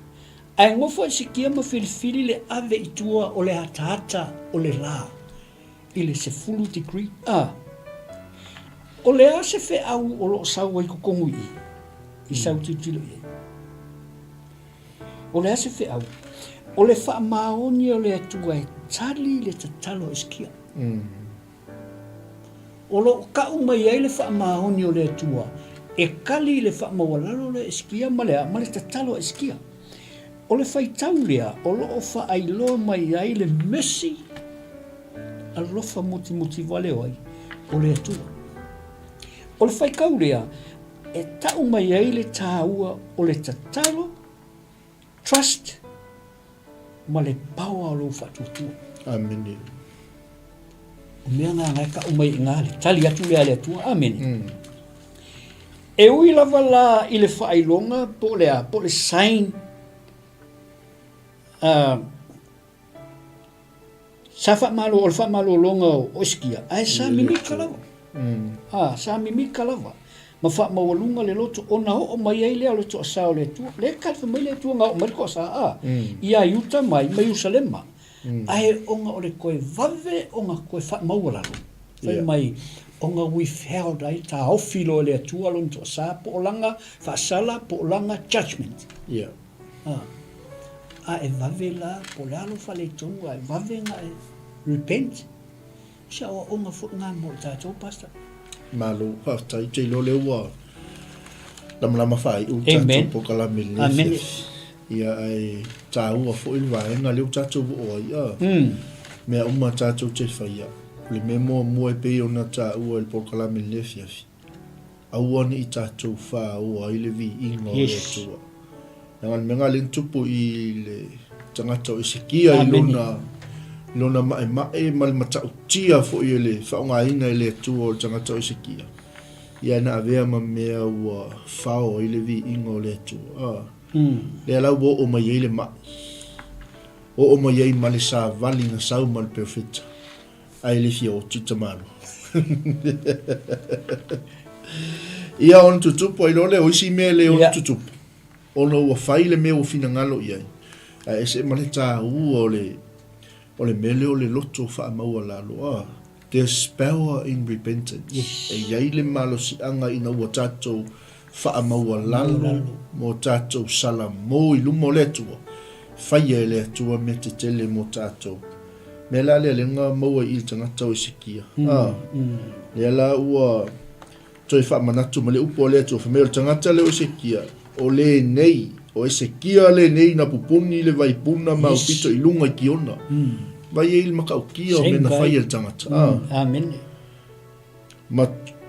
Ae nofo Esikia ma filifili le ave i tua o le ataata o le lā i le 10 degree. A o le a se feau o lo o sau ai totonu i i, i sau tilotilo i ai? O le a se feau? O le faamaoni o le Atua e tali le tatalo a Esikia. O lo o kau mai ai le faamaoni o le Atua e kali i le faamaualalo lea Esikia ma le a? Ma le tatalo a Esikia. O le faitau lea o lo o faailoa mai ai le mercy, alofa mutimuti vale o ai? O le Atua. O le faitau lea e tau mai ai le tāua o le tatalo, trust, ma le power o lou faatuatua. Amene. O mea na na e kau mai i ina le tali atu lea a le Atua. Amene. E ui lava la i le faailoga po o le a, po o le sign, uh, Sa faamalo, o le faamalologa o Esikia, ae sa mimika lava. A, sa mimika lava. Ma faamaualuga le loto, ona oo mai ai lea o le toasa o le Atua. Lea e tali mai le Atua na oo mai le toasa, a, ia Iuta mai, ma Ierusalema. Ae ona o le toe vave ona toe faamaualalo, fai mai, ona withheld ai, taofi loa e le Atua lona toasa, po o lana faasala, po o lana judgement. A, a e vave la, po o le a lou faaletonu, a e vave ona e repent. O se aoaoga foi lena mo i tatou, Pastor. Malo, faafetai. Ou te iloa lea ua lamalama faaiu le tatou polokalame i lenei afiafi. Ia, ae taua foi le vaega lea ua tatou oo ai, a mea uma tatou te faia, o le mea muamua e pei ona taua i le polokalame i lenei afiafi, Aua ne i tatou whāoa ai le viiga o le Atua. Leaga le mea nga lea na tupu i le tagata o Esekia i lona, lona maemae ma le matautia foi e le faaaogaina e le Atua o le tagata o Esekia. Ia na avea ma mea ua fao ai le viiga o le Atua. Lea la ua oo mai ai le ma'i. Oo mai ai ma le savali na sau ma le perofeta, ae le fia oti le tamaloa. Ia ona tutupu ai loa lea o isi mea e le ono tutupu, ona ua fai le mea ua finagalo i ai, ae ese ma le taua o le O le mea lea o le loto faamaualalo, a, there's power in repentance. Yes. E i ai le malosiaga ina ua tatou faamaualalo mo tatou salamo i luma o le Atua, faia e le Atua mea tetele mo tatou. Mea la lea lea na maua i i le tagata o Esekia. A, lea la ua Toe faamanatu ma le upu a le Atua, fai mai, O le tagata lea o Esekia, o lenei, o Esekia lenei na pupuni le vaipuna ma aupito i luga i Kiona. Vai ai le matautia o mea na fai e le tagata. Ah. Amene. Ma,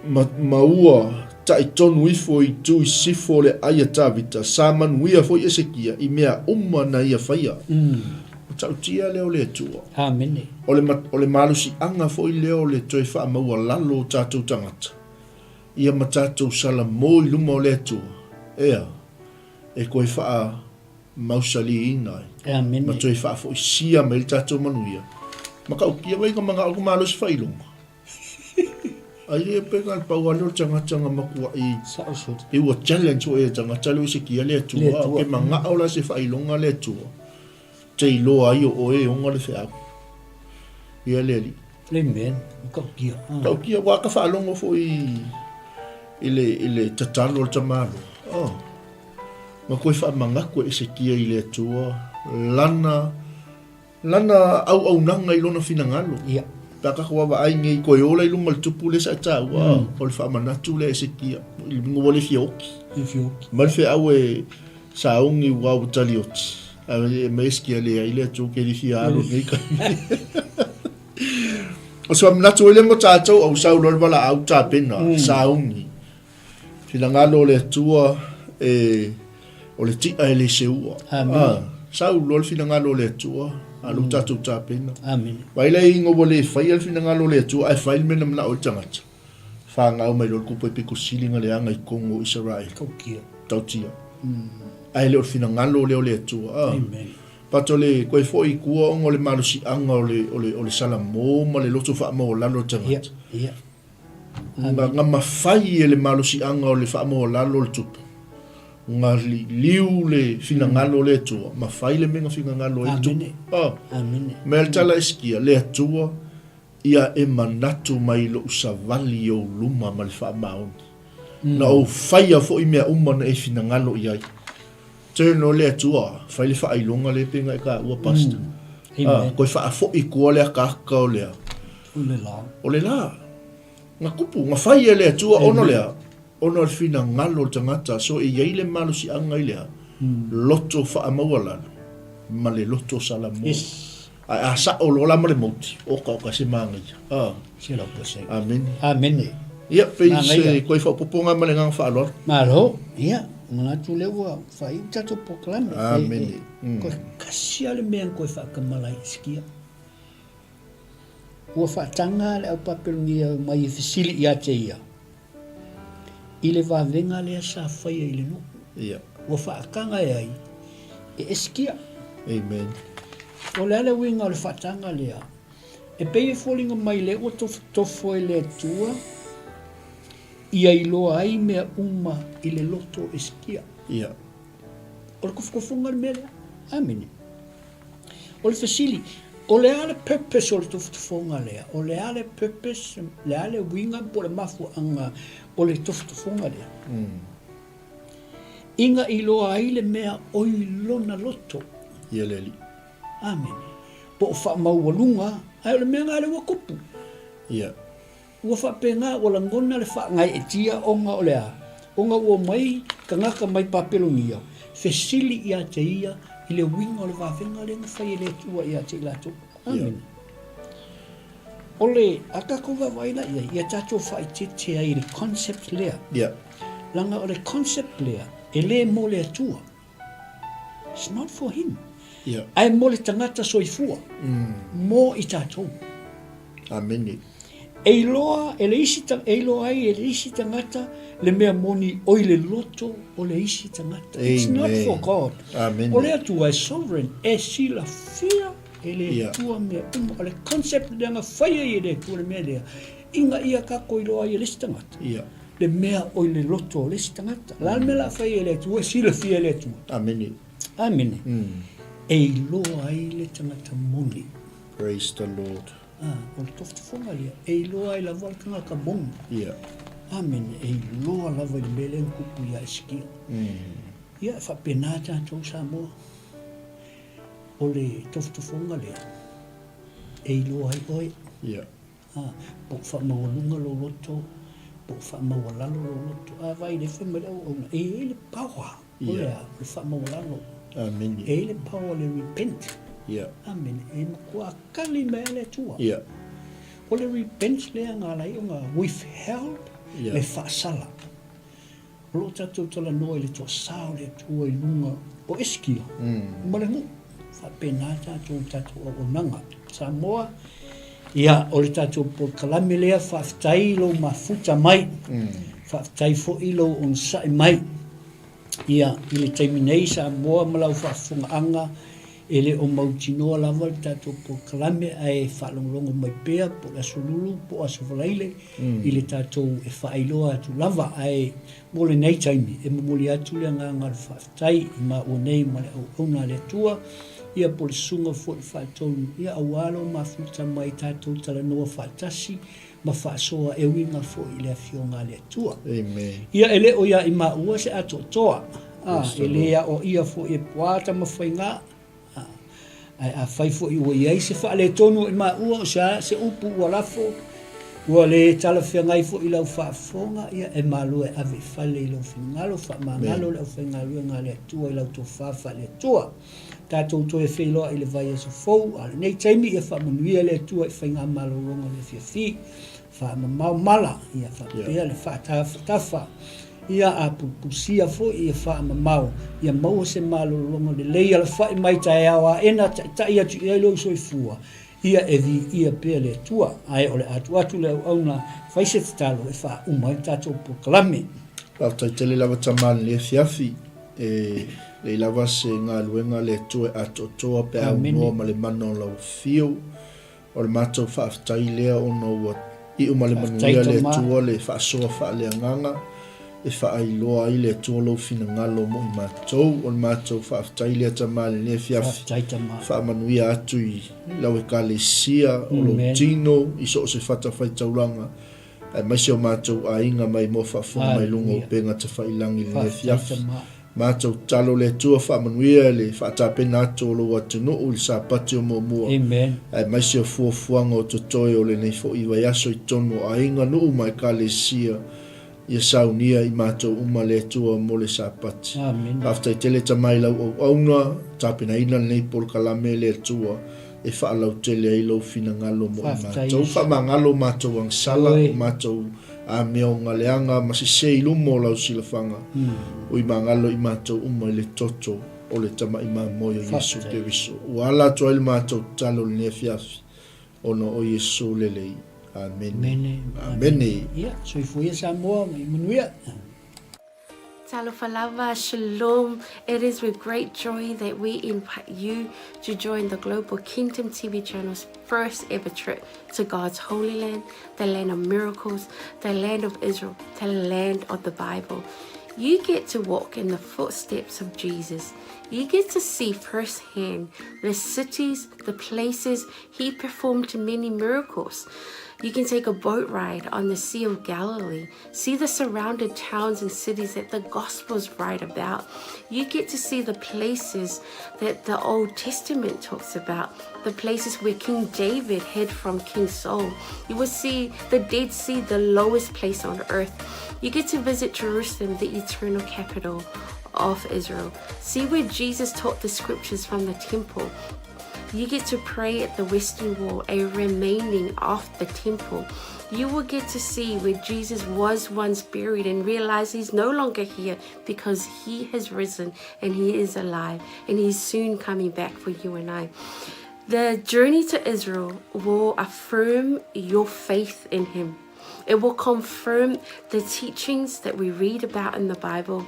ma, ma ua taʻi tonu ifo i itu i sisifo o le ai a Tavita, sa manuia foi Esekia i mea uma na ia faia. Matautia lea o le Atua. Amene. O le, o le malosiaga foi lea o le toe faamaualalo o tatou tagata, ia ma tatou salamo i luma o le Atua, ea, e toe faamausaliina ai, Amene. ma toe faafoisia mai le tatou manuia. Matautia vai ka manao ka malosi faailoga. Ai le pe ka pau lea o le tagata na matuai Sao soli. e ua challenge foi e le tagata lea o Esekia le Le Atua, Atua. ke manao la se faailoga le Atua. Te iloa ai o oe e ona le feau. Ia le alii. Amen. Matautia. Matautia, ua ka faalogo foi i le, i le tatalo a le tamaloa. Oh. Ma koe faamanatu e Esekia i le Atua, lana, lana auaunaga i lona finagalo. Ia. Pe a tatou vaavaai nei, koe ola i luma o le tupu lea sa e taua, mm. o le faamanatu lea Esekia, i luga ua le fia oki. Le fia oki. Ma le feau e, Saogi ua ua talioti. Ae mai esiki le ai le atu ke li fia alu nei ka. O se manatu ai le mo tātou au sau loa le valaau tapena, saogi. Finagalo o le Atua e o le ti'a e le seua. Amene. Ah, sau loa le finagalo o le Atua, alu tātou tapena. Amene. Vai le ingo ua le faia le finagalo o le Atua ae fai le mea na manao ai le tagata. Whāngau mai loa le kupu e piko sili nga leaga i totonu o Isaraele. Tautia. Tautia. Ae le o le finagalo lea o le Atua. Ah. Amen. But o le koe foi i tua ona o le malosiaga o le, o le, o le salamo ma le loto faamaualalo o le tagata. Ia, ia. Nga, nga mafai e le malosiaga o le faamaualalo o le tupu. Nga li, liu le finagalo o le Atua, mafai le mea nga finagalo ai le tupu. Amene. Ah. Amene. Mea le tala Esikia, le Atua, Ia e manatu mai i lou savali i ou luma ma le faamaoni. Na ou faia foi mea uma na e finagalo i ai. Turn loa le Atua, fai le faailoga lea pe na e taua pastor. Ah, koe faafoi koa le akaaka o lea. O le la. O le la. Na kupu, na fai e le Atua ona o lea, ona o le finagalo o le tagata, so e i ai le malosiaga i lea, loto faamaualalo ma le loto salamo. Yes. Ae a sa'o loa la ma le mauti, oka oka se manaia. A. 100%. Amene. Amene. Ia, pei se Manaia. koe faaopoopoga ma le agaga faaaloalo. Malo, ia, manatu lea ua faaiu le tatou polokalame. Amene. E, e, koe kasi lava le mea na koe faatamala ai i Sikia. Ua faataga le au Papelonia mai e fesili ia te ia i le vavega lea sa faia i le nuu. Ia. Ua faataga e ai? E Esekia. Amen. O le a le uiga o le faataga lea? E pei e foliga mai lea ua tofotofo e le Atua ia iloa ai mea uma i le loto o Esekia. Ia. O le tofotofoga le mea lea. Amene. O le fesili, o le a le purpose o le tofotofoga lea? O le a le purpose, le a le uiga po o le mafuaaga o le tofotofoga lea? Ina iloa ai le mea o i lona loto. Ia le Alii. Amene. Po o faamaualuga, ae o le mea lena lea ua tupu. Ia. Ua faapena ua lagona le faagaeetia ona o le a? Ona ua omai tagata mai Papelonia, fesili ia te ia i le uiga o le vavega lea na fai e le Atua ia te i latou. Amene. O le a tatou vaavaai la i ai, ia tatou faaeteete ai i le concept lea. Ia. Leaga o le concept lea, e le mo le Atua. It's not for him. Ia. Ae mo le tagata soifua. Mo i tatou. Amene. E iloa e le isi e iloa ai e le isi tagata le mea moni oi le loto o le isi tagata. It's not for God. Amen. O le Atua e sovereign, e silafia e le Atua mea uma. O le concept lea na fai ai e le Atua le mea lea, ina ia tatou iloa ai e le isi tagata. Le mea oi le loto o le isi tagata. O le a le mea o le a fai e le Atua, e silafia e le Atua. Amene. Amene. E iloa ai le tagata moni. Praise the Lord. Ah, o le tofotofoga lea, e iloa ai lava le tagata moni. Ia. Amene, e iloa lava i le mea lea na tupu ia Esekia. Ia, e faapena tatou Samoa. O le tofotofoga lea, e iloa ai oe. Ia. Ah, po o faamaualuga lou loto, po o faamaualalo lou loto. A vaai lea fai mai le auauna, e i ai le power. O le a? O le faamaualalo. Amene. E i ai le power o le repent. Ia. Amene. E matua kali mai lava le Atua. Ia. O le repent lea na ala ai ona withheld Ia. le faasala. O lo o tatou talanoa i le toasa o le Atua i luga o Esikia ma le nuu. Faapena tatou i tatou auaunaga. Samoa, ia, o le tatou polokalame lea, faafetai i lou mafuta mai. Faafetai foi i lou onosai mai. Ia, i le taimi nei Samoa ma lau faafofogaaga, e le o mautinoa lava le tatou polokalame ae faalogologo mai pea po o le Aso Lulu po o Aso Faraile i le tatou e faailoa atu lava. Ae mo lenei taimi, e momoli atu le agaga o le faafetai i maua nei ma le auauna a le Atua, ia po o le susuga foi i le Faatonu, ia aua lou mafuta mai tatou talanoa faatasi ma faasoa e uiga foi i le Afioga a le Atua. Amen. Ia e le o ia i maua se atoatoa, a, e le aoaia foi e Puaa Tamafaiga, a, ae afai foi ua i ai se faaletonu o i maua o se a se upu ua lafo, ua le talafeagai foi i lau faafofoga, ia e malo e ave i fale i lou finagalo, faamagalo le aufaigaluega a le Atua i lau tofa faale-Atua. Tatou toe feiloai i le vaiaso fou, a o lenei taimi ia faamanuia le Atua i faigamalologa o le afiafi, faamamao mala, ia faapea le faatafatafa, ia apulupusia foi ia faamamao, ia maua se malologa lelei alafai mai taeao aena taitai atu i ai lou soifua, Ia e viia pea le Atua, ae o le a tuu atu le auauna fai se tatalo e faauma ai le tatou polokalame. Faafetai tele lava tama lenei afiafi. E lei lava se galuega a le Atua e atoatoa pe a aunoa ma le mana o lau afio. O le matou faafetai lea ona ua iu ma le manuia le Atua le faasoa faaleagaga e faailoa ai le Atua lou finagalo mo i matou. O le matou faafetai lea tama i lenei afiafi. Faamanuia atu i lau Ekalesia, o lou tino, i so o se fatafaitaulaga, aemaise o matou aiga mai moa faafofoga mai luga o upega tafailangi i lenei afiafi. Matou tatalo le Atua faamanuia le faatapena atu o lou atunuu i le Sapati o muamua, aemaise o fuafuaga o totoe o lenei foi vaiaso i totonu o aiga, nuu ma Ekalesia. Ia saunia i matou uma le Atua mo le Sapati. Faafetai tele Tama i lau auauna, tapenaina lenei polokalame le Atua e faalautele ai lou finagalo mo i matou. Faamagalo matou agasala, o matou amioga leaga ma sese i luma o lau silafaga. Ui magalo i matou uma i le toto o le Tama'i Mamoe o Iesu Keriso. Ua ala atu ai le matou tatalo i lenei afiafi. Ona o Iesu lelei. Amene. Amene. Ia, soifua ia Samoa ma ia manuia. Talofa lava, Shalom. It is with great joy that we invite you to join the Global Kingdom TV channel's first ever trip to God's Holy Land, the land of miracles, the land of Israel, the land of the Bible. You get to walk in the footsteps of Jesus. You get to see firsthand the cities, the places he performed many miracles. You can take a boat ride on the Sea of Galilee, see the surrounded towns and cities that the Gospels write about. You get to see the places that the Old Testament talks about, the places where King David hid from King Saul. You will see the Dead Sea, the lowest place on earth. You get to visit Jerusalem, the eternal capital of Israel. See where Jesus taught the scriptures from the temple. You get to pray at the Western Wall, a remaining of the temple. You will get to see where Jesus was once buried and realize he's no longer here because he has risen and he is alive and he's soon coming back for you and I. The journey to Israel will affirm your faith in Him. It will confirm the teachings that we read about in the Bible.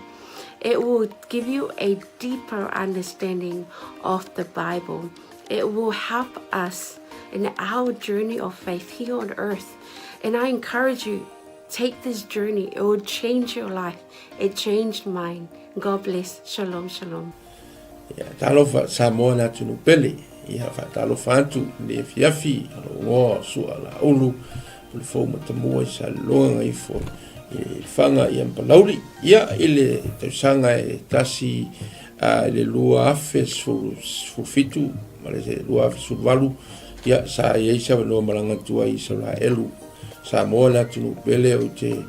It will give you a deeper understanding of the Bible. It will help us in our journey of faith here on earth. And I encourage you, take this journey. It will change your life. It changed mine. God bless. Shalom, shalom. Ia, talofa Samoa le atunuu pele. Ia, faatalofa atu i le afiafi, lou igoa o Sua Laulu, Pulefou Matamua i Saleloga Gagaifo i Lefaga ia ma Palauli. Ia, i le tausaga e tasi i le 2017 ma le 2018, ia, sa i ai se avanoa malaga atu ai i Isaraelu. Samoa le atunuu pele, ou te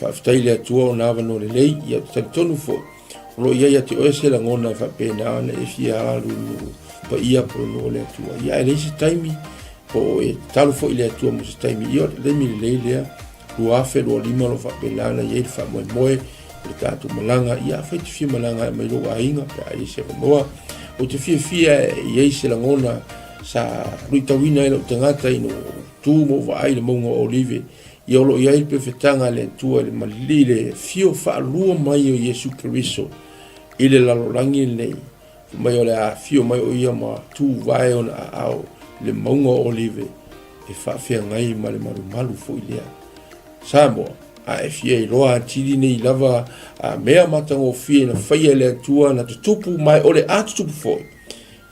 faafetai i le Atua ona avanoa lelei, ia, ou te talitonu foi, O lo o i ai ia te oe se lagona e faapena ona e fia alu i nuu paia po o le nuu o le Atua. Ia ae leai se taimi po o e tatalo foi i le Atua mo se taimi. Ia o le taimi lelei lea, 2025 o lo o faapena ona i ai le faamoemoe o le tatou malaga. Ia afai e te fia malaga e aumai lou aiga pe a i ai se avanoa. Ou te fiafia e i ai se lagona sa luitauina ai lou tagata ina ua ou tu ma ou vaai i le mauga o Olive. Ia o lo o i ai le pefetaga a le Atua i le malili le afio faalua mai o Iesu Keriso i le lalolagi lenei, fai mai o le a afio mai o ia ma tuvae ona aao i le mauga o Olive e faafeagai ma le malumalu foi lea. Samoa, a e fia iloa atili nei lava a mea matagofie na faia e le Atua na tutupu ma o le a tutupu foi,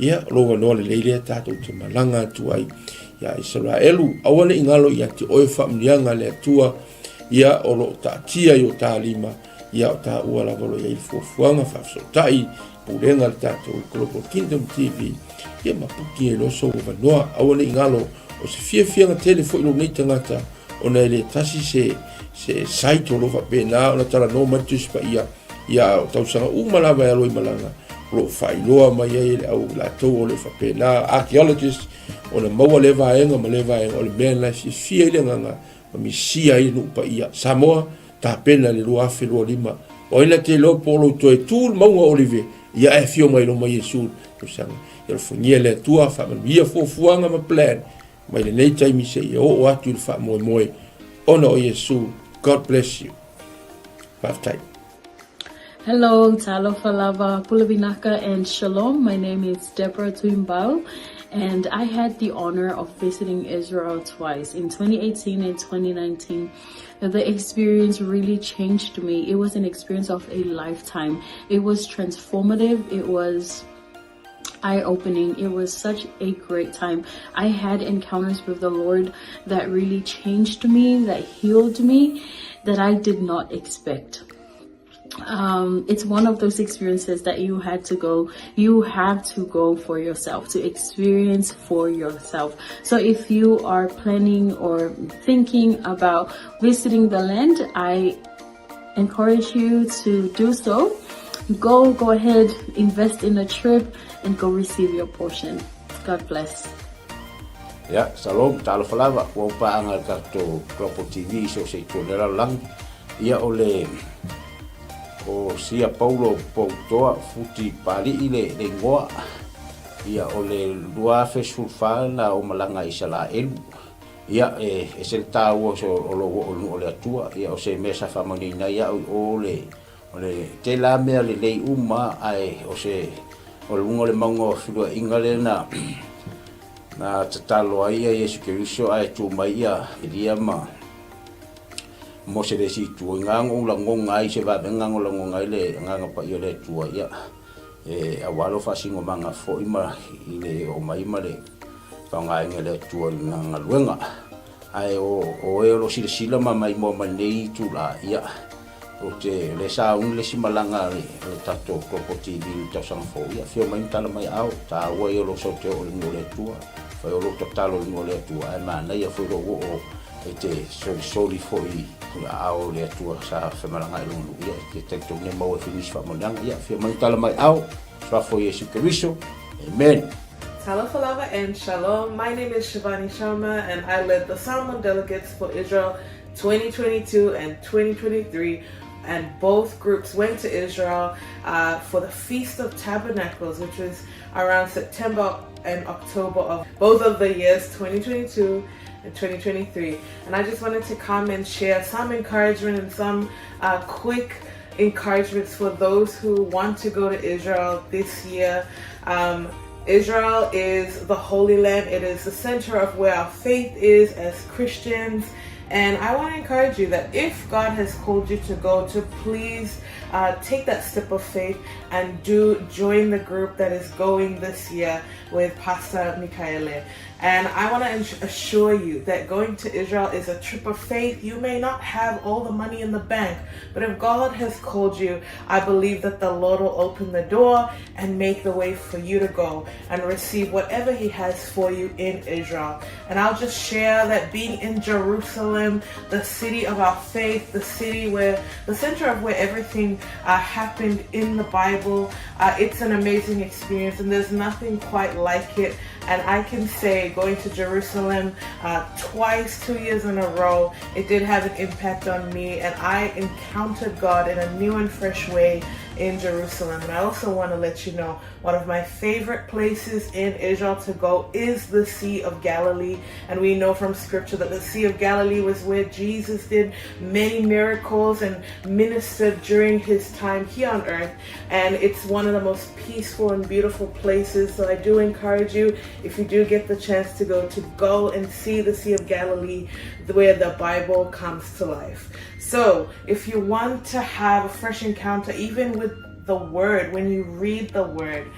Ia, o lou avanoa lelei lea tatou te malaga atu ai ia Isaraelu. Aua ne i galo ia te oe faamanuiaga a le Atua, ia o lo o taatia i o ta lima, ia o taua lava o lo o i ai le fuafuaga faafesootai pulega a le tatou Global Kingdom TV, ia ma puki ai loa sou avanoa. Aua ne i galo, o se fiafiaga tele foi lou nei tagata, ona e le tasi se, se site o lo o faapena ona talanoa mai le Tusi Paia, Ia, o tausaga uma lava e alo i malaga, o lo o faailoa mai ai e le au latou o le faapena, archaeologist, ona maua lea vaega ma lea vaega, o le mea lena e fiafia ai le agaga ma misia ai le nuu paia. Samoa, tapena i le 2025. O ai na te iloa po o lou toe tu le mauga o Olive, ia ae afio mai loma Iesu i le tausaga. Ia alofagia le Atua, faamanuia fuafuaga ma plan mai lenei taimi seia oo atu i le faamoemoe ona o Iesu. God bless you. Faafetai. Hello, talofa lava, pule vinaka and shalom. My name is Deborah Tuimbau and I had the honor of visiting Israel twice in 2018 and 2019. The experience really changed me. It was an experience of a lifetime. It was transformative. It was eye-opening. It was such a great time. I had encounters with the Lord that really changed me, that healed me, that I did not expect. Um, it's one of those experiences that you had to go, you have to go for yourself, to experience for yourself. So if you are planning or thinking about visiting the land, I encourage you to do so. Go, go ahead, invest in a trip and go receive your portion. God bless. Ia, shalom, talofa lava, ua ou paaga i le tatou Global TV i so o se itu o le lalolagi. Ia, o le, o Sia Paulo Poutoa Futi Pali'i le, le igoa. Ia, o le 2014 na ou malaga i Isalaelu. Ia, e ese le taua o lou oo i le nuu o le Atua. Ia, o se mea sa faamanuiaina ai au i o le, o le tela mea lelei uma, ae o se, o luga o le mauga o feluaiga lea na, na tatalo ai ia Iesu Keriso ae tu mai ia Elia ma Mose le isi itu. I ngā ou lagoga ai, se vavega o lagoga ai le Agaga Paia o le Atua, ia, e aua lou faasinomaga foi ma i le oo mai ma le faaaogaina e le Atua i lana galuega. Ae o o e o lo o silasila ma maimoa mai lenei itula, ia, ou te, o lea sa uni le isi malaga a le, a le tatou Global TV i le tausaga fou, ia, afio mai ma tala mai aao, taua ia o lou sau te oo i le nuu o le Atua, fai o lou tatalo i le nuu o le Atua, ae manaia foi lou oo e te solisoli foi i aao o le Atua sa femalagaai i lona nuu, ia, e te talitonu e maua ai foi nisi faamanuiaga, ia, afio mai ma tala mai aao, Suafa o Iesu Keriso. Amen. Talofa lava and shalom. My name is Shivani Sharma and I led the Samoan delegates for Israel 2022 and 2023 and both groups went to Israel uh, for the Feast of Tabernacles, which is around September and October of both of the years 2022 and 2023. And I just wanted to come and share some encouragement and some uh, quick encouragements for those who want to go to Israel this year. Um, Israel is the Holy Land. It is the center of where our faith is as Christians. And I want to encourage you that if God has called you to go, to please uh, take that step of faith and do join the group that is going this year with Pastor Mikaele. And I want to assure you that going to Israel is a trip of faith. You may not have all the money in the bank, but if God has called you, I believe that the Lord will open the door and make the way for you to go and receive whatever He has for you in Israel. And I'll just share that being in Jerusalem, the city of our faith, the city where the center of where everything uh, happened in the Bible, uh, it's an amazing experience, and there's nothing quite like it. And I can say, going to Jerusalem uh, twice, two years in a row, it did have an impact on me, and I encountered God in a new and fresh way in Jerusalem. And I also want to let you know one of my favorite places in Israel to go is the Sea of Galilee. And we know from scripture that the Sea of Galilee was where Jesus did many miracles and ministered during his time here on earth. And it's one of the most peaceful and beautiful places. So I do encourage you, if you do get the chance to go, to go and see the Sea of Galilee where the Bible comes to life. So if you want to have a fresh encounter, even with the Word, when you read the Word,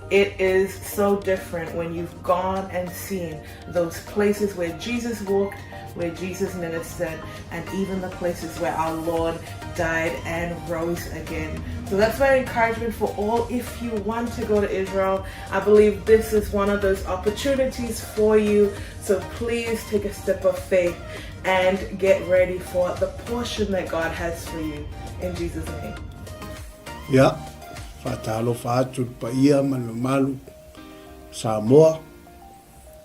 it is so different when you've gone and seen those places where Jesus walked, where Jesus ministered, and even the places where our Lord died and rose again. So that's my encouragement for all. If you want to go to Israel, I believe this is one of those opportunities for you. So please take a step of faith and get ready for the portion that God has for you. In Jesus' name. Ia, faatalofa atu i le paia ma le mamalu o Samoa,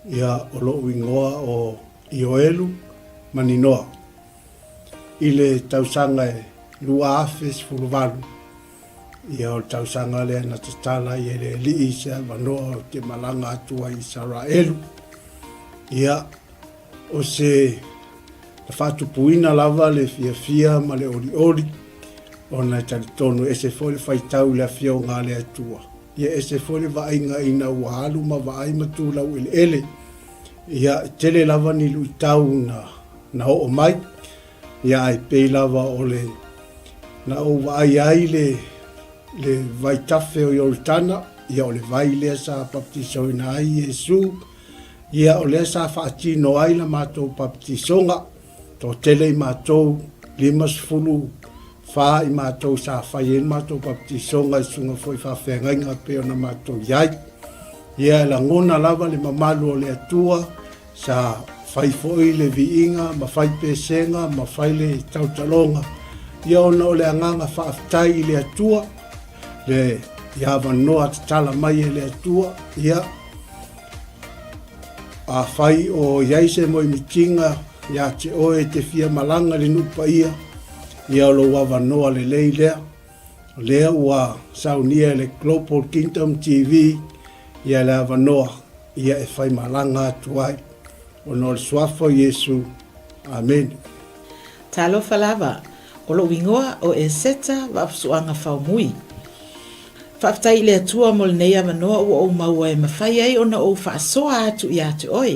ia o lo'u igoa o Ioelu Maninoa. I le tausaga e 2018, ia o le tausaga lea na tatala ai e le Alii se avanoa ou te malaga atu ai i Isaraelu. Ia, O se na faatupuina lava le fiafia ma le olioli, ona e talitonu e ese foi le faitau i le Afioga a le Atua, ia ese foi le vaaiga ina ua alu ma vaai ma tu laueleele. Ia, e tele lava ni luitau na, na oo mai, ia ae pei lava o le na ou vaai ai le, le vaitafe o Ioritana, ia o le vai lea sa baptisoina ai Iesu, Ia, o lea sa faatino ai la matou papatisoga, toatele i matou, 54 i matou sa fai ai le matou papatisoga i susuga foi i faafeagaiga e pei ona matou i ai. Ia, e lagona lava le mamalu o le Atua, sa fai foi le viiga ma fai pesega ma fai le tautaloga, ia ona o le agaga faafetai i le Atua, le i avanoa tatala mai e le Atua, ia, Afai o i ai se moemitiga ia te oe e te fia malaga i le nuu paia, ia o lou avanoa lelei lea. O lea ua saunia e le Global Kingdom TV ia le avanoa ia e fai malaga atu ai. Ona o le Suafa o Iesu. Amene. Talofa lava, o lou igoa o Eseta Vaafusuaga Faumui. Faafetai i le Atua mo lenei avanoa ua ou maua e mafai ai ona ou faasoa atu ia te oe,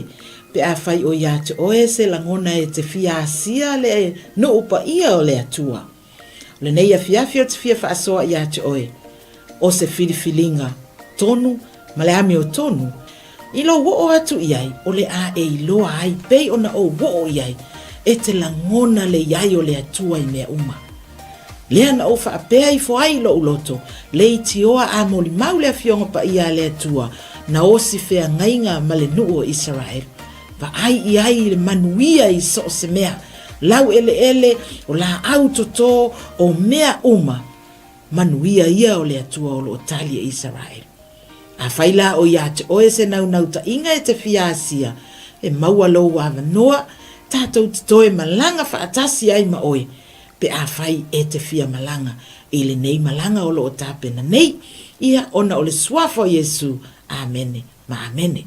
pe afai o ia te oe se lagona e te fia asia le nuu paia o le Atua. O lenei afiafi ou te fia faasoa ia te oe, o se filifiliga tonu ma le amiotonu, i lou oo atu i ai o le a e iloa ai pei ona ou oo i ai, e te lagona le i ai o le Atua i mea uma. Lea na ou faapea ifo ai i lou loto, leitioa a molimau le Afioga Paia a le Atua, na osi feagaiga ma le nuu o Isaraelu. Vaai i ai i le manuia i so o se mea, laueleele, o laau toto, o mea uma, manuia ia o le Atua o lo o tali e Isaraelu. Afai la o ia te oe se naunautai-ga e te fia asia, e maua lou avanoa, tatou te toe malaga faatasi ai ma oe, pe afai e te fia malaga i lenei malaga o lo o tapena nei. Ia, ona o le Suafa o Iesu. Amene ma amene.